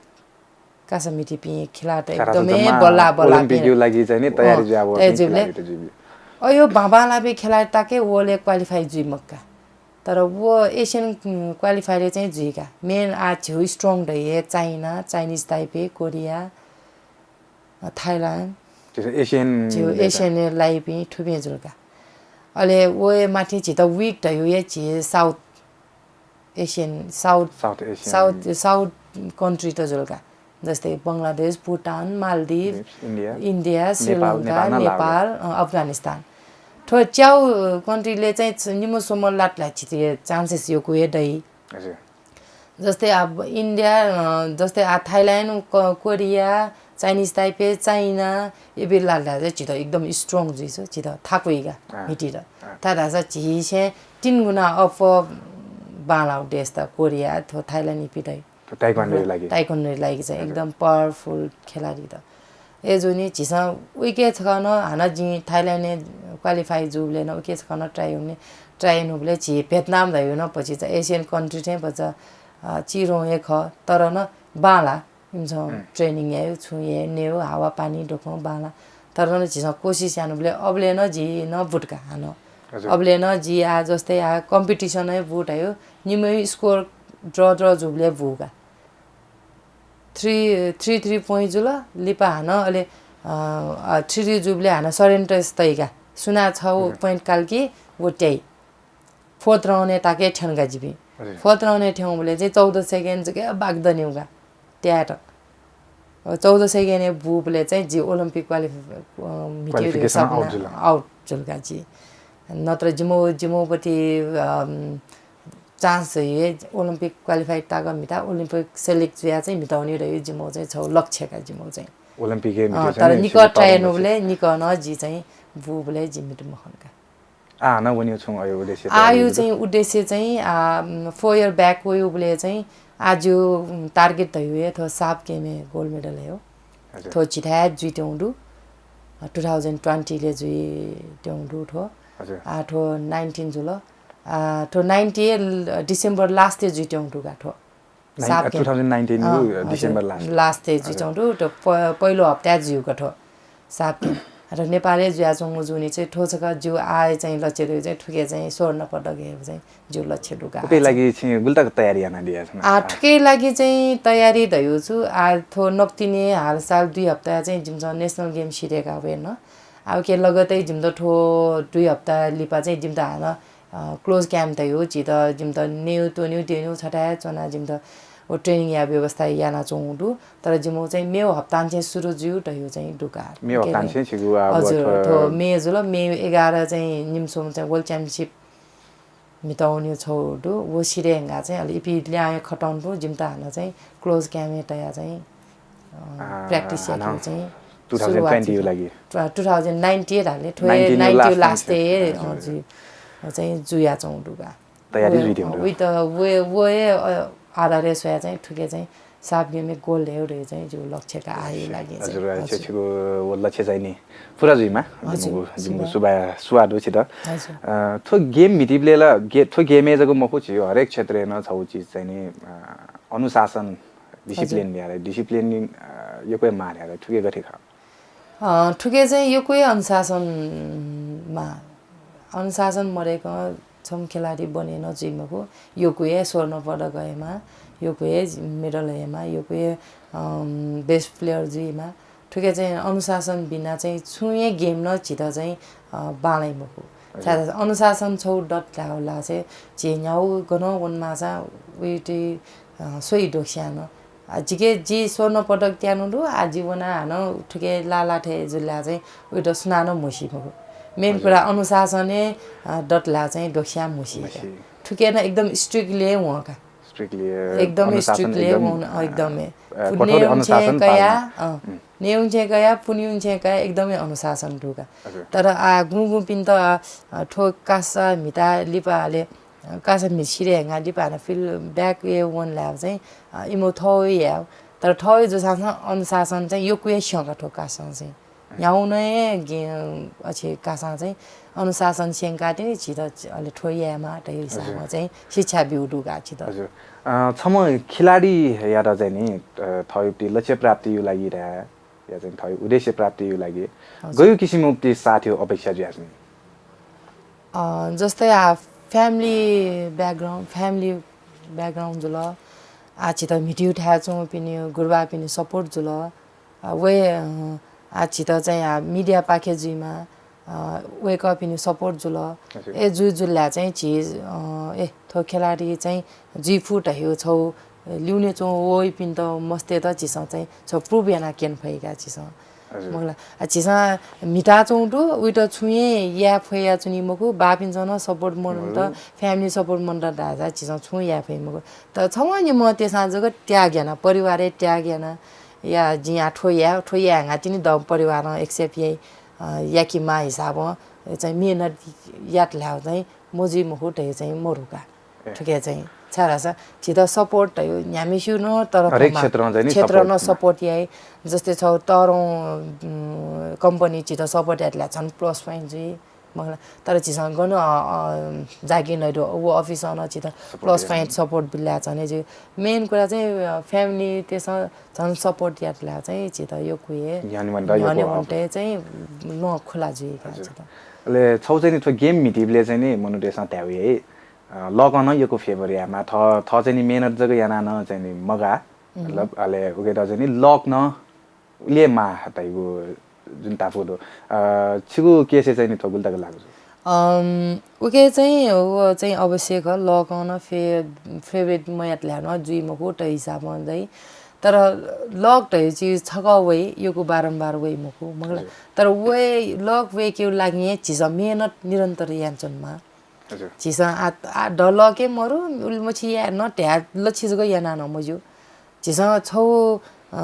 कासा म्हितीपिं खिलाडी त कासा एकदमै जम्मा बल्लाः बल्लाः Olympic-यु लागि चाहिँ नि तयारी अँ, जुयाः वःपिं तयारी जुइबलय्। खिलाडी त जुइबलय्। अयो बांबांलाःपिं खिलाडी तक हे वलय् qualify जुइ मखु का। तर व Asian, उम्, qualify-लय् चाहिँ जुइ का। Main आ झीगु strong दइ हे China, Chinese Taipei, कोरिया, अ, Thailand। झीगु Asian झीगु दइ का। Asian-य् लाइपिं थुपिं जुल का। अले वया माथि झीत weak धइगु हे झी South Asian, South, South Asian। South, South country त जुल का। जस्तै बंगलादेश, भुटान, मालदिभ, India। India, नेपाल, श्रीलंका, नेपाल नं नेपाल, अ, अफगानिस्तान। थ्व च्याउ country-लय् चाहिँ छ-, निम्ह स्वम्ह लात ला झीत chances यक्व हे दइ। हजुर। जस्तै अब India, अ, जस्तै आ Thailand, क-, कोरिया, Chinese Taipei, China, इपिं लात ला चाहिँ झीत एकदम strong जुइ छु, झीत थाकुइ का, अँ। म्हितीत। अँ। थाय् धाःसा झीसें तीन गुणा up बांलाःगु देश त कोरिया, थ्व Thailand इपिं दइ। Taekwondo-या लागि। Taekwondo-या लागि चाहिँ हजुर। एकदम powerful खेलाडी त। अय्‌जूनि झीसं उके छकः नं हानं जिं Thailand-य् qualify जूबलय् नं उके छकः नं try यानागु नि, try यानाबलय् झी Vietnam धइगु नं भतिचा Asian country थें भचा, अ, चिधंगु हे खः, तर नं बांलाः। इमिसं हम्म। Training याइगु, छुं याइगु, नयेगु, हावा पानी दोकं बांलाः। तर नं झीसं कोसिस यानाबलय् अबलय् नं जि नं बु का हानं। हजुर। अबलय् नं जि आ जस्तै आ competition हे बु धइगु, निम्हयु score draw draw जूबलय् बु का। Three, three three point जुल, लिपा हानं अले, अ, अ, three three जूबलय् हानं surrender तइ का। सुना छौ point काल कि वो त्याइ। Fourth round ए ताके ठ्याउँका जिपिं। Fourth round ए ठ्याउँबले चाहिँ चौध second जक बाग दन्युगा त्यायेत। चौध second ए बुबले चाहिँ जि Olympic qualify मिटियो। Qualification out जुल। Out जुलका जि। नत्र जिमो जिमोपति chance हे Olympic qualify ताक मिता Olympic select जुया चाहिँ मिताउनी रह्यो जिमो चाहिँ छौ लक्ष्य का जिमो चाहिँ। Olympic ए मिटियो तर निक try नुबले निक न जि चाहिँ बुबले जि मिट मखनका। आ न वन्यो छुं अयो उद्देश्य आयु चाहिँ उद्देश्य चाहिँ four year back वयो बुले चाहिँ आज target धयो थो साफ game ए gold medal हे हो। थो चिठाया जुइ त्यौंडु two thousand twenty ले जुइ त्यौंडु थो। आ थो nineteen जुल। आ थो ninety December last ए जुइ त्यौंडु का थो। साफ game। Two thousand nineteen December last। Last ए जुइ त्यौंडु थो पहिलो हप्ता जुइ का थो। साफ game। आ थो नेपाले जुया चौंगु जुनि चाहिँ थो छका जु आ चाहिँ लक्ष्य रह्यो चाहिँ थुके चाहिँ स्वर्ण पदक हे चाहिँ जु लक्ष्य दुका। उके लागि चाहिँ गुल्तक तयारी याना दिया छन। आ थुके लागि चाहिँ तयारी धयो छु। आ थो नक्तिने हाल साल दुई हप्ता चाहिँ जिमचा national game सिरेका वेन। आ उके लगतै जिमचा थो दुई हप्ता लिपा चाहिँ जिमचा हान close camp धयो चित जिमचा नेउ तोनिउ तेनिउ छटाया चना जिमचा वो training या व्यवस्था याना चौंडु। तर जिमो चाहिँ मेउ हप्तान चाहिँ सुरु जुयु धयो चाहिँ दुका। मेउ हप्तान चाहिँ छिगु आ हजुर थो मे जुल मे एघार चाहिँ निम्सोम चाहिँ world championship मिताउन्यु छौ दु वो सिरेंगा चाहिँ अलि इपि ल्याए खतौन दु जिमता हान चाहिँ close camp तया चाहिँ practice या चाहिँ two thousand twenty लागि। Two thousand nineteen हाले थोए nineteen last ए चाहिँ जुया चौं दुगा। तयारी जुइ दिउँ। उइत वो वो आधारे सोया चाहिँ थुके चाहिँ साफ game ए gold हे रे चाहिँ जो लक्ष्य का आइ लागि हजुर। छिगु वो लक्ष्य चाहिँ नि पूरा जुइमा। हजुर। जिमु सुबा सुवा दु छित। हजुर। थो game मितिबले ला थो game ए जक मखु छि हरेक क्षेत्र न छौ चिज चाहिँ नि अनुशासन discipline यारे discipline यक्वे मार यारे थुके गथे खा। थुके चाहिँ यक्वे अनुशासन मा अनुशासन मरेक छम खेलाडी बने न जुइ मखु। यक्वे स्वर्ण पदक हेमा यक्वे medal हेमा यक्वे best player जुइमा। थुके चाहिँ अनुशासन बिना चाहिँ छुं हे game न चित चाहिँ बाँलै मखु। अनुशासन छौ दत धाउला चाहिँ झे न्याउ गन वन मासा उइटी सोइ दोक्स्यान। जिके जि स्वर्ण पदक त्यानु दु आ जि वना हान थुके लाला थे जुल्या चाहिँ उइट सुनान मुसी मखु। Main कुरा अनुशासन हे दतला चाहिँ दोक्स्या मुसी। थुके न एकदम strictly वंका। Strictly एकदम strictly वं एकदम। नेउंचे कया नेउंचे कया पुनिउंचे कया एकदमै अनुशासन दुका। तर आ गुगुपिन्त ठो कासा मिता लिपाले कासा मिसिरे हेंगा लिपाना feel back ए वन ल्याव चाहिँ इमो थौ याव। तर थौ जुसासन अनुशासन चाहिँ यक्वे स्यंका ठो कासा चाहिँ न्याउन हे गे अछि कासा चाहिँ अनुशासन स्यंका तिनि झित अले ठो यामा त हिसाबमा चाहिँ शिक्षा बिउ दुका छित। हजुर। छम खिलाडी यात चाहिँ नि थौयुक्ति लक्ष्य प्राप्ति यु लागि रा या चाहिँ थौ उद्देश्य प्राप्ति यु लागि गयु किसिम उपति साथी अपेक्षा जुयास नि। जस्तै आ family background family background जुल। आ छित मिटियु थाय् चुं पिनि गुरुबा पिनि support जुल। वे आ छित चाहिँ आ media पाखे जुइमा वय्कःपिनि support जुल। ए जुइ जुल्या चाहिँ झी ए थो खेलाडी चाहिँ जुइ फु त हिउ छौ लिउने चुं वइपिन्त मस्ते त झिसं चाहिँ छौ prove याना केन फैका झिसं। मगला आ झिसं मिता चुं दु उइत छुए या फया चुनि मकु बापिन्सं न support मन त family support मन त दादा झिसं छु या फै मगु। त छौ नि म तेसा जग त्याग याना परिवार त्याग याना या जिया ठो या ठो या गा तिनि द परिवार accept या याकिमा हिसाबं चाहिँ मेहनत यात ल्याव चाहिँ मजुइ मखु धै चाहिँ मरुका। थुके चाहिँ छारासा झित support धयो न्यामिस्यु न तर हरेक क्षेत्र न support याइ। जस्तै छौ तरौं company झित support यात ल्या झन plus point जुइ। मखला तर झिसं गन जागि नै दो वो office न झित plus point support बिल्या झने जु। Main कुरा चाहिँ family तेसं झन support यात ल्या चाहिँ झित यो कुये न्याने वन्टे चाहिँ न खुला जुइ का झित। अले छौ चाहिँ नि थो game मितिबले चाहिँ नि मनु देशं त्याउ हे luck न यको favor यामा थ थ चाहिँ नि मेहनत जक याना न चाहिँ नि मगा। मतलब अले उके त चाहिँ नि luck न उले मा हताइगु जुन धापू दु। अ, छिगु case-य् चाहिँ नि थ्व गुलि तक लागू जुइ? अम, उके चाहिँ, व चाहिँ अवश्य खः, लकं नं फे-, favourite मयात ल्याहां नं जुइ मखु, त हिसाबं चाहिँ। तर luck धइगु चिज छकः वइ, यक्व बारम्बार वइ मखु, मखुला। हजुर। तर वये, luck वयेकेगु लागि हे झीसं मेहनत निरन्तर यानाच्वनेमाः। हजुर। झीसं आ, आ, द luck हे मरु, उलिमछि याये नं धया लछि जक याना नं मज्यू। झीसं छौ, अ,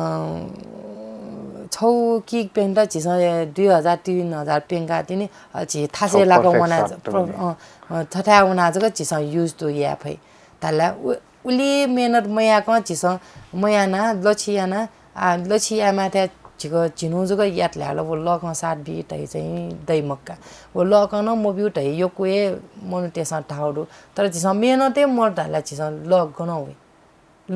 छौ kick प्यंत झीसं दुई हजार, तीन हजार प्यंका तिनि, अ, झी थासय् छौ लाक perfect वना shot प्र-, तुनि। अ, अ, थथाय् वना जक झीसं use दु याये फइ। धाला उ-, उलि मेहनत मयाकं झीसं मयाना, लछि याना, आ, लछि याये माथ्या झीक झिन्हु जक यात ल्याल, व लकं साथ बी धइ चाहिँ दइ मखु का। व लकं नं मब्यू धइ यक्व हे मनूतय्सं धाउ दु। तर झीसं मेहनत हे मरु धाला झीसं luck गनं वइ?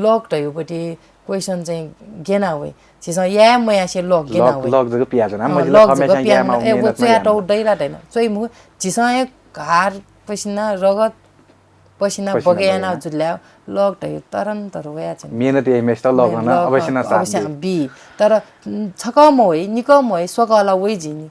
Luck धइगुपट्टि question चाहिँ गेना वइ? झीसं याये मयासे luck गेना luck, वइ? Luck जक पियाच्वना, अँ, मजिल luck जक खम्यास्यां पिया ग्यामा न, ए, व मेहनत च्वया याना। तौ दैला दैन। च्वइ मखु, झीसं हे घार पसिना, रगत पसिना पसिना बगे याना बगे याना। जुल्या luck धइ तरन्तर वयाच्वन। मेहनत याइम्हेसित luck मेहनत नं luck अवश्य नं साथ अवश्य बी। बी। तर, उम्, छकः मवइ, निकः मवइ, स्वकः ला वइ जिनि।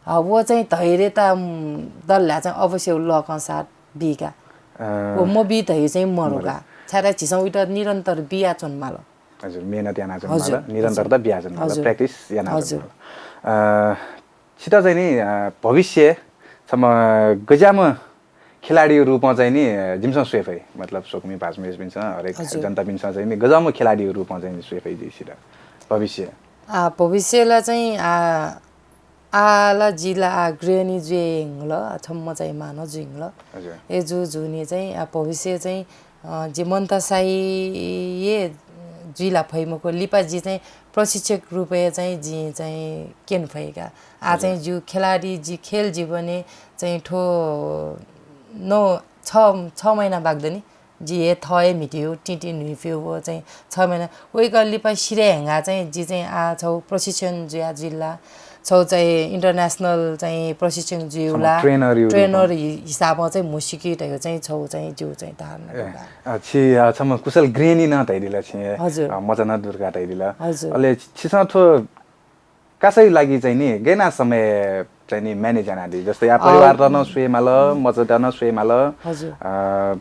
अ, व चाहिँ धैर्यता, उम्, दल्ला चाहिँ अवश्य व luck-ं साथ बी का। अ, व मबी धइ चाहिँ मरु मरु। का। छाय्‌धाःसा झीसं उइत निरन्तर बियाच्वनेमाल। हजुर, मेहनत यानाच्वनेमाल, हजुर, निरन्तरता हजुर। बियाच्वनेमाल, हजुर। Practice यानाच्वनेमाल। हजुर। अ, छित चाहिँ नि, अ, भविष्य छम्ह गज्याःम्ह खेलाडीया रूपं चाहिँ नि, अ, जिमिसं स्वये फइ। मतलब, स्वकुमि भाजु मय्‌जुपिन्सं, हरेक हजुर। जनतापिन्सं चाहिँ नि गज्याःम्ह खेलाडीया रूपं चाहिँ नि स्वये फइ जि छित भविष्य। आ, भविष्य ला चाहिँ, आ, आ ला जि ला आ गृहिणी जुइ हिंगल, आ छम्ह चाहिँ मां नं जुइ हिंगल। हजुर। अय्‌जूगुलिं चाहिँ, आ, भविष्य चाहिँ, अ, जि मन्ता साही हे जुइ ला फइ मखु, लिपा जि चाहिँ प्रशिक्षक रूपय् चाहिँ जि चाहिँ क्यने फइ का। आ हजुर। चाहिँ जिगु खेलाडी, जि खेल जीवनय् चाहिँ थ्व नौ, छ, छ महिना बाकि दनि। जि हे थः हे म्हितेगु, टिंटिं न्हुइफेगु व चाहिँ छ महिना। वय्‌कः लिपा सिधये हंगाः चाहिँ जि चाहिँ आ छौ प्रशिक्षण जुया जुइला। छौ चाहिँ international चाहिँ प्रशिक्षण जुइला। छम्ह trainer यु trainer रूपं। हि-, हिसाबं चाहिँ म्हसीके धयो चाहिँ छौ चाहिँ जिउ चाहिँ धारणा ए, दुगा। अ, छि, अ, छम्ह कुशल गृहिणी नं धइदिल छि। हजुर। अ, मचा नं दुर्गा धइदिल। हजुर। अले छि-, छिसं थ्व कासाया लागि चाहिँ नि गय् याना समय चाहिँ नि manage यानादी? जस्तै आ, अ, परिवारत नं स्वयेमाल, मचात नं स्वयेमाल, हजुर। अ,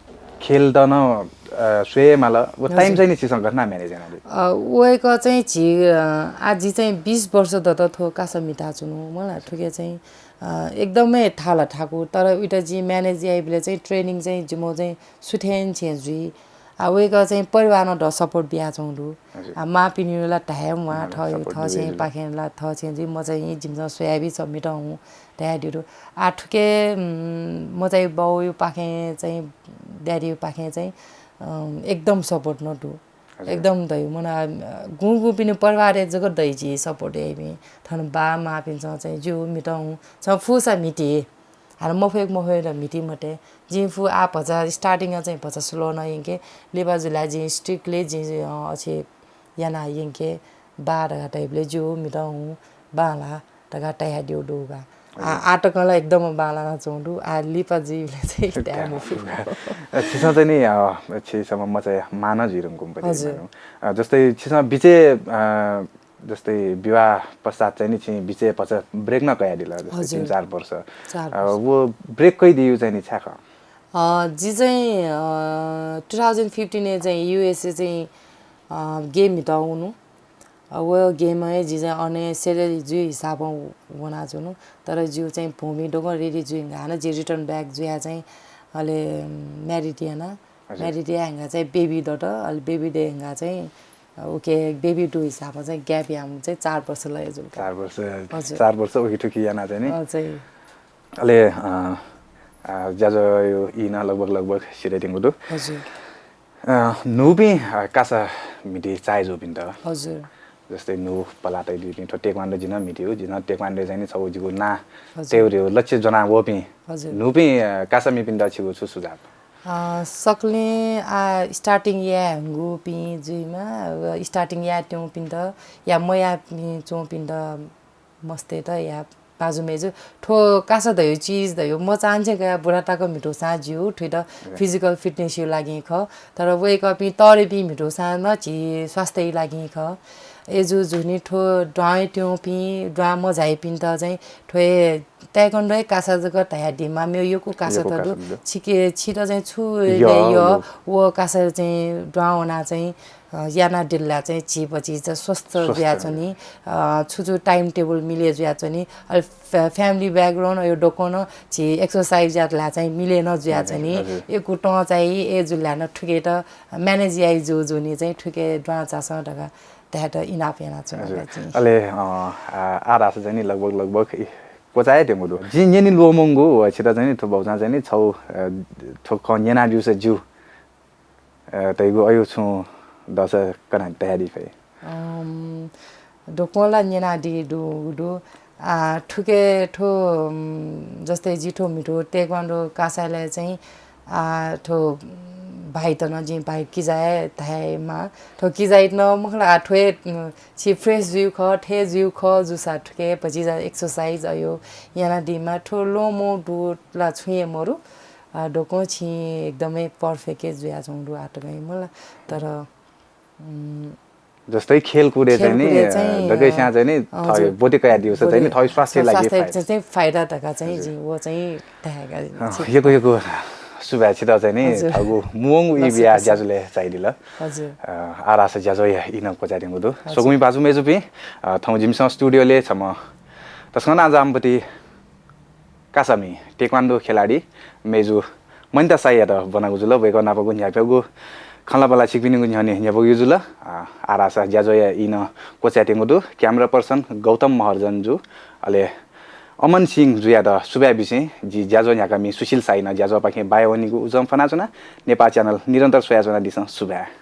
खेलत नं, अ, स्वयेमाल। व हजुर। Time चाहिँ नि छिसं गथे याना manage यानादी? अ, वय्‌कः चाहिँ झी, अ, आ जि चाहिँ बीस वर्ष दत थ्व कासा म्हिताच्वनु, मला थुके चाहिँ, अ, एकदमै थाला थाकु, तर उइत जि manage याइबलय् चाहिँ training चाहिँ जिमो चाहिँ सुथय् छेँ जुइ। आ, वय्‌कः चाहिँ परिवारं द support बियाच्वंगु दु। हजुर। आ, मांपिनिगु ला धाये म्वाः, मां ला थः support थः छेँ बियाच्वंगु दु। पाखें ला थः छेँ जुइ, म चाहिँ जिमिसं स्वयाबी छ मित हुँ धयादिउ दु। आ, थुके, उम्, म चाहिँ बाउयु पाखें चाहिँ, daddy यु पाखें चाहिँ, अम, एकदम support नं दु। हजुर। एकदम दइ। मना, अ, गुं गुंपिनि परिवारय् जक दइ जि support याइपिं। थन बा मांपिन्सं चाहिँ ज्यू मित हुँ, छ फुसा म्हिते। हानं मफय्‌क मफय्‌क म्हिते मते। जिं फु आ भचा starting-य् चाहिँ भचा slow नं यंके। लिपा जुला जिं strictly जिं, अ, अछे याना यंके। बा धका धइबलय् ज्यू मित हुँ, बांला धका धयादिउ दु का। आ, हजुर। आ तकं ला एकदम बांलाना च्वं दु। आ लिपा जुइबलय् चाहिँ धाये मफु। अ, छिसं चाहिँ नि, अ, छि छम्ह मचा मां नं जुइ धुंकूम्ह पति हजुर। मानु। अ, जस्तै छिसं बिचे, अ, जस्तै विवाह पश्चात चाहिँ नि छि बिचे भचा break नं कयादिल, जस्तै हजुर। तीन चार वर्ष। चार अ, वर्ष। व break कयादिउ चाहिँ नि छाय् खः? अ, जि चाहिँ, अ, two thousand fifteen-य् चाहिँ USA चाहिँ, अ, game म्हितः वनु। अ, व game-य् जि चाहिँ अन हे salary जुइ हिसाबं वनाच्वनु। तर जिउ चाहिँ भूमि दक्वं ready जुइ हंगाः हानं जि return back जुया चाहिँ अले married याना। हजुर। Married याये हंगाः चाहिँ baby दत, अले baby दये हंगाः चाहिँ, अ, उके baby दु हिसाबं चाहिँ gap याःम्ह चाहिँ चार वर्ष लये जुल का। चार वर्ष, हजुर। चार वर्ष उकिथुकी याना चाहिँ नि। अ, चाहिँ। अले, अ, अ, ज्याझ्वःयु ई नं लगभग, लगभग सिधयेत्यंगु दु। हजुर। अ, न्हूपिं, अ, कासा म्हिते चाहे जूपिन्त। हजुर। जस्तै न्हू पलातय् दुइपिं, थ्व taekwondo जिं नं म्हितेउ, जिं नं taekwondo-य् चाहिँ नि छगू जिगु नां हजुर। तयेगु लक्ष्य ज्वना वःपिं हजुर। न्हूपिं, अ, कासा म्हितेपिन्त छिगु छु सुझाव? अ, सकलें आ starting याये हंगुपिं जुइमा, अ, starting याये त्यंपिन्त या मयापिं च्वंपिन्त मस्तय्त या भाजु मय्जु, थ्व कासा धयु चिज धयु मचांनिसें कयाः बुरा तक म्हितूसां ज्यू, थुइत हजुर। Physical fitness-यु लागिं खः। तर वय्कःपिं तःधिपिं म्हितूसां नं झी स्वास्थ्ययु लागिं खः। अय्जु जुनि थ्व दुहां त्यंपिं, दुहां मझाइपिन्त चाहिँ थ्व हे ताइक्वान्डोया कासा जक धयादीमा, मेगु यक्व कासा त दु। छिके, छित चाहिँ छु यः, व कासा चाहिँ दुहां वना चाहिँ, अ, यानादिल ला चाहिँ झी भतिचा स्वस्थ जुयाच्वनी। अ, छु छु time table मिले जुयाच्वनी। अले फ्या-, family background अयो दक्वं नं झी exercise यात ला चाहिँ मिले नं जुयाच्वनी। हजुर। यक्व तं चाहिँ अय्जु ला नं थुकेत manage याइ जू जुनि चाहिँ थुके दुहां झासँ धकाः धायेत इनाप यानाच्वना। अले, अ, आ, आः धाःसा चाहिँ नि लगभग, लगभग क्वचाय् त्यंगु दु। जिं न्यने ल्वःमंगु व छित चाहिँ नि थ्व भौचां चाहिँ नि छौ, अ, थ्व खँ न्यनाब्यूसा ज्यू, अ, धइगु अयो छुं दःसा कना धयादी फइ। अम, दक्वं ला न्यनादी दु, दु। आ, थुके थ्व, अम, जस्तै जि थ्व म्हितु ताइक्वान्डो कासाय् चाहिँ, आ, थ्व भाइत नं जिं भाइ किजाया धायेमा। थ्व किजाइत नं मखु ला, आ, थ्व हे, अम, छि fresh जुइगु खः, थथे जुइगु खः जूसा थुके भतिचा exercise अयो यानादीमा। थ्व ल्वःमं दु ला छुं हे मरु। आ, दक्वं छिं एकदमै perfect हे जुयाच्वंगु दु आः तकं मला। तर, उम्, जस्तै खेलकुदे चाहिँ नि, खेलकुदे चाहिँ, दकैस्यां चाहिँ नि, अ, थः हजुर। ब्वति कयादिउसा चाहिँ नि, थः स्वास्थ्य लागि स्वास्थ्य फाइदा। चाहिँ फाइदा धकाः चाहिँ हजुर। जिं व चाहिँ धायेका अ, छि। यक्व यक्व सुभाय् छित चाहिँ नि, हजुर। थःगु मुंगु ई बिया ज्याझ्वलय् झायादिल। हजुर। अ, आः धाःसा ज्याझ्वःया ई नं क्वचाय् त्यंगु दु। हजुर। स्वकुमि भाजु मय्जुपिं, अ, थौं जिमिसं studio-लय् छम्ह तसकं नांजाःम्ह ब्वति कासामि, taekwondo खेलाडी मय्जु मनिता साईयात ब्वनागु जुल। वय्कः नापं न्ह्याकेगु खँल्हाबल्हा छिकपिनिगु न्ह्यःने न्ह्यब्वयागु जुल। आ, आः धाःसा ज्याझ्वःया ई नं क्वचाय् त्यंगु दु। Camera person गौतम महर्जन जु, अले अमन सिंह जुयात सुभाय् बिसें जि ज्याझ्वः न्ह्याकामि सुशील साई नं ज्याझ्वःपाखें बाया वनीगु उजं फ्वनाच्वना। नेपाः channel निरन्तर स्वयाच्वनादिसँ। सुभाय्।